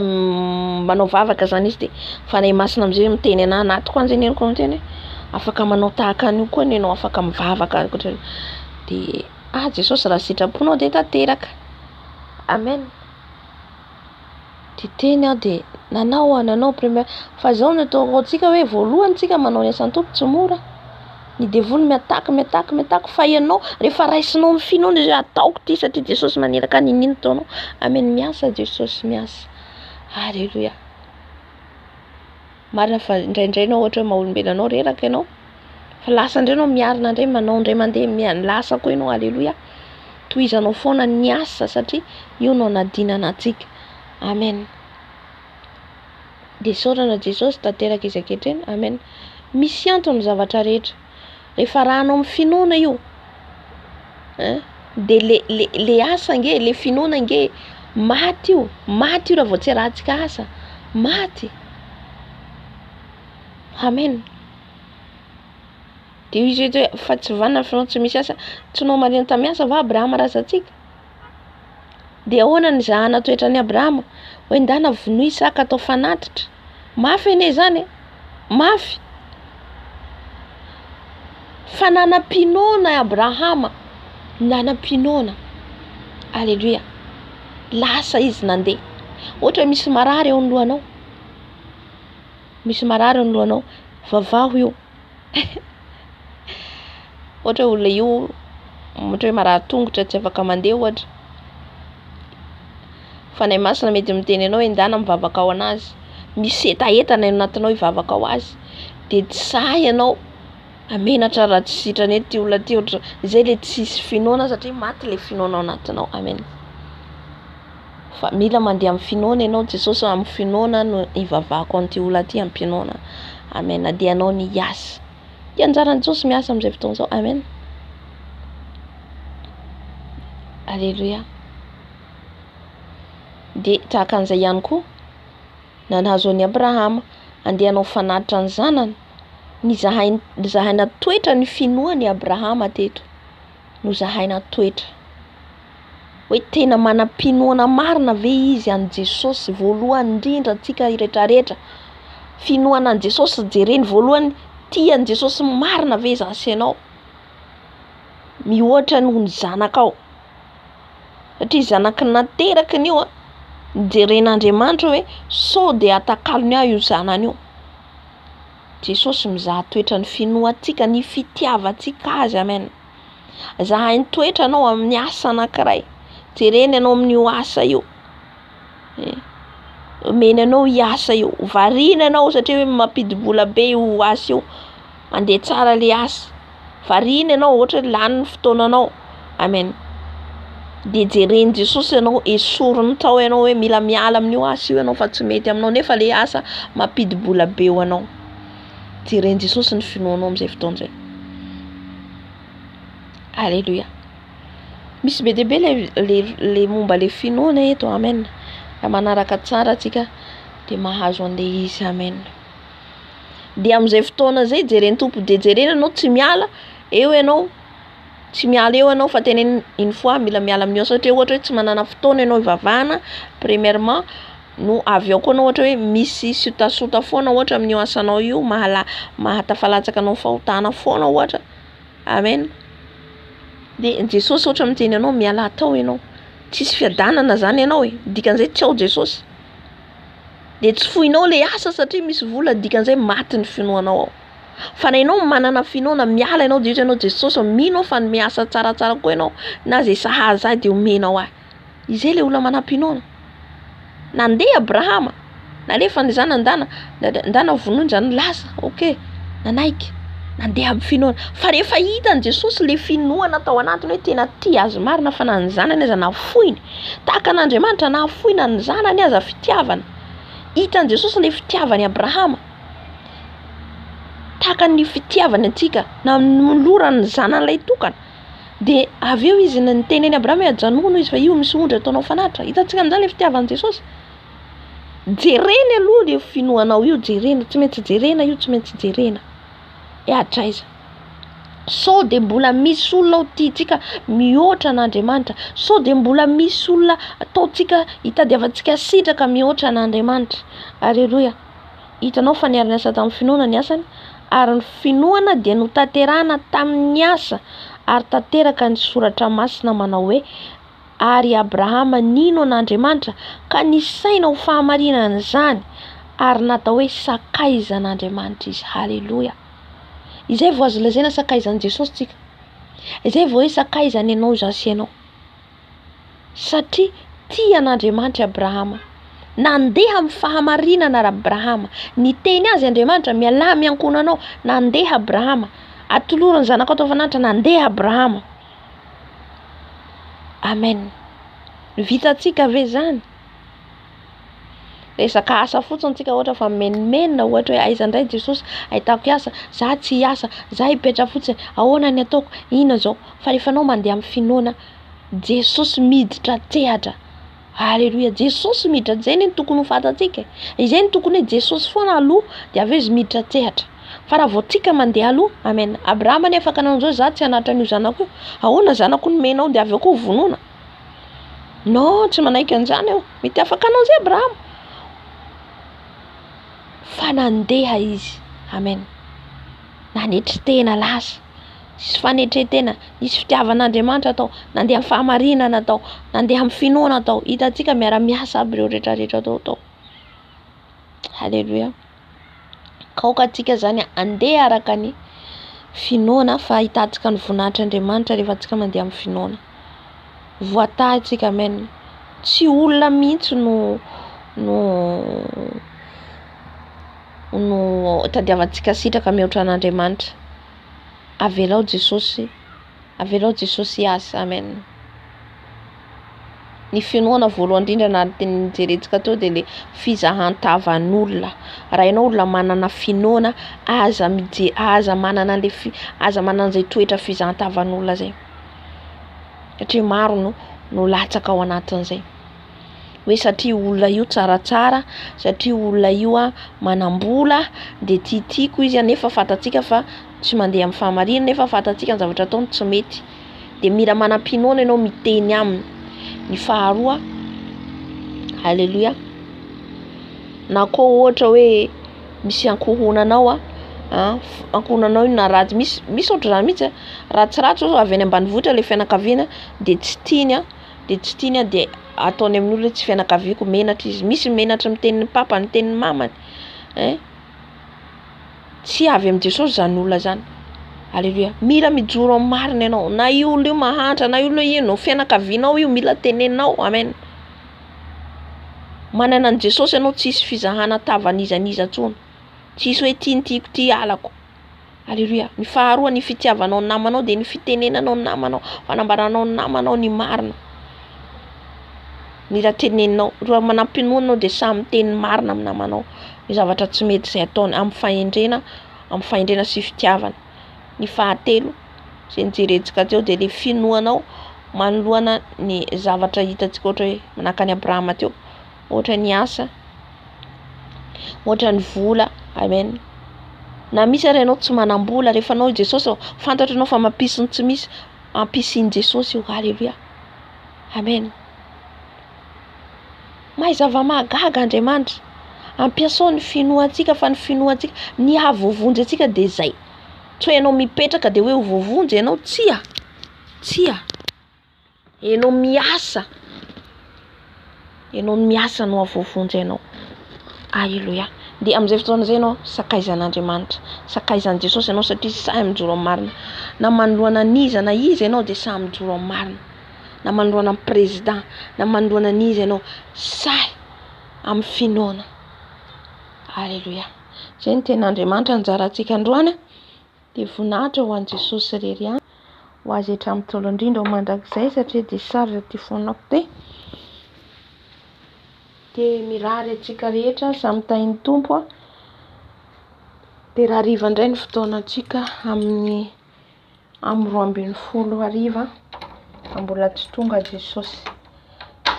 manao vavaka zany izy de Fanahy Masina am'zay miteny anahy anatiko any zay ny henoko miteny hoe afaka manao tahaka an'io koa anie ianao, afaka mivavaka ohatran'io. De ah Jesosy raha sitraponao de tanteraka. Amen. De teny aho de nanao aho, nanao première fa zao no ataoko antsika hoe voalohany tsika manao ny asan'ny Tompo tsy mora. Ny devoly mi-attaque, mi-attaque, mi-attaque fa ianao rehefa raisinao amin'ny finoana izy hoe ataoko ity satria Jesosy maniraka ahy n'inon'inona ataonao. Amen, miasa Jesosy, miasa. Alléluia. Marina fa indraindray ianao ohatra hoe maha olombelona anao reraka ianao fa lasa indray ianao miarina indray manao indray mandeha lasa koa ianao. Alléluia. Tohizanao foana ny asa satria io no anadinana antsika. Amen. Dia isaorana Jesosy tanteraka izy ankehitriny. Amen. Misy antony ny zavatra rehetra. Rehefa arahanao amin'ny finoana io, hein, dia le le le asa ange, le finoana ange maty io, maty io raha vao tsy arahantsika asa, maty. Amen. Dia izy hoe fa tsy vanona ny finoana tsy misy asa, tsy nohamarina tamin'ny asa va Abrahama razantsika? Dia ahoana ny nizahana toetra an'i Abrahama? Hoe ndana vonoy Isaka atao fanatitra. Mafy anie izany e! Mafy. Fa nanam-pinoana i Abrahama. Nanam-pinoana. Aleloia. Lasa izy nandeha. Ohatra misy marary eo anoloanao. Misy marary eo anoloanao. Vavaho io. Ohatra hoe olona io. Ohatra hoe marary tongotra tsy afaka mandeha ohatra. Fanahy Masina mety miteny anao hoe ndana mivavaka ho anazy. Misy hetaheta any anatinao hivavaka ho azy. De tsy sahy ianao, menatra raha tsy sitrana eto ty olona ty ohatra. Zay le tsisy finoana satria maty le finoana ao anatinao. Amen. Fa mila mandeha amin'ny finoana ianao. Jesosy amin'ny finoana no hivavahako an'ity olona ty am-pinoana. Amen. Dia anao ny hiasa. Dia anjaran'i Jesosy miasa amin'izay fotoana izao. Amen. Alléluia. Dia tahaka an'izay ihany koa, nahazo an'i Abrahama andeha hanao fanatitra ny zanany. Nizahay nizahaina toetra ny finoan'i Abrahama teto. Nozahaina toetra. Hoe tena manam-pinoana marina ve izy an'i Jesosy voalohany indrindra antsika rehetrarehetra. Finoana an'i Jesosy jereny voalohany, tia an'i Jesosy marina ve izaho sy ianao? Mihoatra noho ny zanakao. Satria zanaky ny naterakiny io an, jeren'Andriamanitra hoe sao dia atakalony ahy io zanany io. Jesosy mizaha toetra ny finoantsika, ny fitiavantsika azy, amen. Zahay ny toetra anao amin'ny asa anankiray, jereny ianao amin'io asa io. Eh, omeny anao io asa io, variana ianao satria hoe mampidi-bola be io asa io, mandeha tsara le asa, variana ianao ohatra hoe lany ny fotoananao, amen. De jeren'i Jesosy ianao, esoriny tao ianao hoe mila miala amin'io asa io ianao fa tsy mety aminao nefa le asa mampidi-bola be ho anao. Jeren'i Jesosy ny finoanao amin'izay fotoana izay. Alléluia. Misy be dia be le le le momba le finoana eto, amen. Raha manaraka tsara antsika dia mahazo an'le izy, amen. Dia amin'izay fotoana izay jeren'ny Tompo dia jerena ianao tsy miala eo ianao, tsy miala eo ianao fa teneniny une fois mila miala amin'io satria ohatra hoe tsy manana fotoana ianao hivavahana premièrement no avy ao koa anao ohatra hoe misy sotasota foana ohatra amin'io asanao io mahala- mahatafalatsaka anao fahotana foana ohatra, amen. De Jesosy ohatra miteny anao mialà tao ianao, tsisy fiadanana zany ianao e, dikan'izay tsy ao Jesosy. De tsy foinao le asa satria misy vola, dikan'izay maty ny finoanao ao. Fa na ianao manana finoana miala ianao de hoy ianao Jesosy ô mino aho fa hanome asa tsaratsara koa ianao na zay sahaza ahy de omenao ahy. Izay le olona manam-pinoana. Nandeha Abrahama, nalefa ny zanany ndana, ndana vonoiny zany lasa, ok, nanaiky, nandeha amin'ny finoana. Fa rehefa hitan'i Jesosy le finoana tao anatiny hoe tena tia azy marina fa na ny zanany aza nafoiny, tahaka an'Andriamanitra nahafoy na ny zanany aza fitiavana. Hitan'i Jesosy le fitiavan'i Abrahama, tahaka ny fitiavany antsika, nanolorany ny zanany lay tokana. Dia avy eo izy niteny an'i Abrahama hoe ajanòno izy fa io misy ondry ataonao fanatitra. Hitantsika amin'izany ilay fitiavan'i Jesosy. Jerena aloha ilay finoanao io, jerena, tsy maintsy jerena io, tsy maintsy jerena. Hoe hatraiza. Sao dia mbola misy olona ao tiantsika mihoatra an'Andriamanitra. Sao dia mbola misy olona ataontsika hitadiavantsika sitraka mihoatra an'Andriamanitra. Aleloia. Hitanao fa niara-niasa tamin'ny finoana ny asany, ary ny finoana dia notanterahana tamin'ny asa, ary tanteraka ny soratra masina manao hoe, Ary Abrahama nino an'Andriamanitra ka nisaina ho fahamarinana izany, ary natao hoe sakaizan'Andriamanitra izy. Haleloia! Izay vao azo lazaina sakaizan'i Jesosy tsika. Izay vao hoe sakaizany ianao izaho sy ianao. Satria tia an'Andriamanitra i Abrahama. Nandeha amin'ny fahamarinana Abrahama. Niteny azy Andriamanitra, mialà amin'ny ankohonanao. Nandeha Abrahama. Atolory ny zanakao atao fanatitra. Nandeha Abrahama. Amen. Vitantsika ve izany? Resaka asa fotsiny tsika ohatra fa mimenomenona ohatra hoe aiza indray Jesosy ahitako asa, za tsy hiasa, za hipetra fotsiny, ahoana ny ataoko, inona izao. Fa rehefa anao mandeha amin'ny finoana, Jesosy miditra an-tsehatra. Aleloia, Jesosy miditra, izay anie no tokony ho fantatsika e. Izay no tokony hoe Jesosy foana aloha dia avy eo izy miditra an-tsehatra. Fa raha vao tsika mandeha aloha, amen. Abrahama anie afaka nanao an'izao, za tsy hanatitra an'io zanako io. Ahoana zanako nomenao dia avy eo koa vonoina. Non, tsy manaiky an'izany aho. Mety afaka hanao an'izay Abrahama. Fa nandeha izy. Amen. Nanetry tena lasa. Nisy fanetren-tena, nisy fitiavan'Andriamanitra tao, nandeha amin'ny fahamarinana tao, nandeha amin'ny finoana tao. Hitantsika miara-miasa aby ireo rehetrarehetra tao tao. Alléluia. Ka aoka antsika zany andeha araka ny Finoana fa ahitantsika ny voninahitr'Andriamanitra rehefa antsika mandeha amin'ny finoana. Voatahy tsika amen. Tsy olona mihitsy no no no tadiavantsika sitraka mihoatra an'Andriamanitra. Avelao Jesosy, avelao Jesosy hiasa amen. Ny finoana voalohany indrindra na ny jerentsika teo dia le fizahan-tavan'olona. Raha ianao olona manana finoana, aza mije- aza manana le fi- aza manana izay toetra fizahan-tavan'olona zay. Satria maro no no latsaka ao anatin'izay. Hoe satria olona io tsaratsara, satria olona io a manam-bola de tiatiako izy nefa fantatsika fa tsy mandeha amin'ny fahamarinana nefa fantatsika ny zavatra ataony tsy mety. De mila manam-pinoana ianao miteny aminy. Ny faharoa, aleloia, na koa ohatra hoe misy ankohonanao a, ankohonanao io na ratsy, misy misy ohatr'izany mihitsy a, ratsiratsy zao avy any ambanivohitra le fianakaviana de tsy tiany a, de tsy tiany a de ataony amin'ny olona hoe tsy fianakaviako, menatra izy, misy menatra miteny ny papany, miteny ny mamany, ein, tsy avy amin'i Jesosy zany olona zany, aleloia. Mila mijoro amin'ny marina ianao, na io olona io mahantra, na io olona io ino, fianakavianao io, mila teneninao, amen. Manana an'i Jesosy ianao tsisy fizahana tavan'iza n'iza intsony, tsisy hoe ty ny tiako ty halako, aleloia. Ny faharoa ny fitiavanao ny namanao de ny fitenenanao ny namanao, fanambaranao ny namanao ny marina. Mila teneninao, raha manam-pinoana ianao de sahy miteny ny marina amin'ny namanao, ny zavatra tsy mety izay ataony amin'ny fahendrena, amin'ny fahendrena sy fitiavana. Ny fahatelo izay nojerentsika teo de le finoanao manoloana ny zavatra hitantsika ohatra hoe manahaka an'i Abrahama teo, ohatra ny asa, ohatra ny vola, amen. Na misy ary ianao tsy manam-bola, rehefa anao i Jesosy, fantatro ianao fa mampisy ny tsy misy, ampisin'i Jesosy io, aleloia, amen. Mahay zava-mahagaga Andriamanitra, ampiasao ny finoantsika fa ny finoantsika, ny hahavoavonjy antsika de zay, tsy hoe ianao mipetraka de hoe ho voavonjy ianao, tsia, tsia, ianao miasa, ianao miasa no hahavoavonjy anao, aleloia. De amin'izay fotoana izay ianao sakaizan'Andriamanitra, sakaizan'i Jesosy ianao satria sahy mijoro amin'ny marina, na manoloana an'iza na iza ianao de sahy mijoro amin'ny marina, na manoloana ny président, na manoloana an'iza ianao, sahy amin'ny finoana, aleloia. Zay ny tenin'Andriamanitra anjarantsika androany, de voninahitra ho an'i Jesosy irery ihany, ho azy hatramin'ny taolo indrindra ho mandrakizay satria dia sarotra ty fonako ty. De mirary antsika rehetra samy tahin'ny Tompo a. De rahariva indray ny fotoanantsika amin'ny amin'ny 12 hariva fa mbola tsy tonga Jesosy.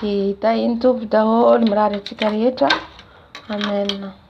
De tahin'ny Tompo daholo, mirary antsika rehetra. Amen.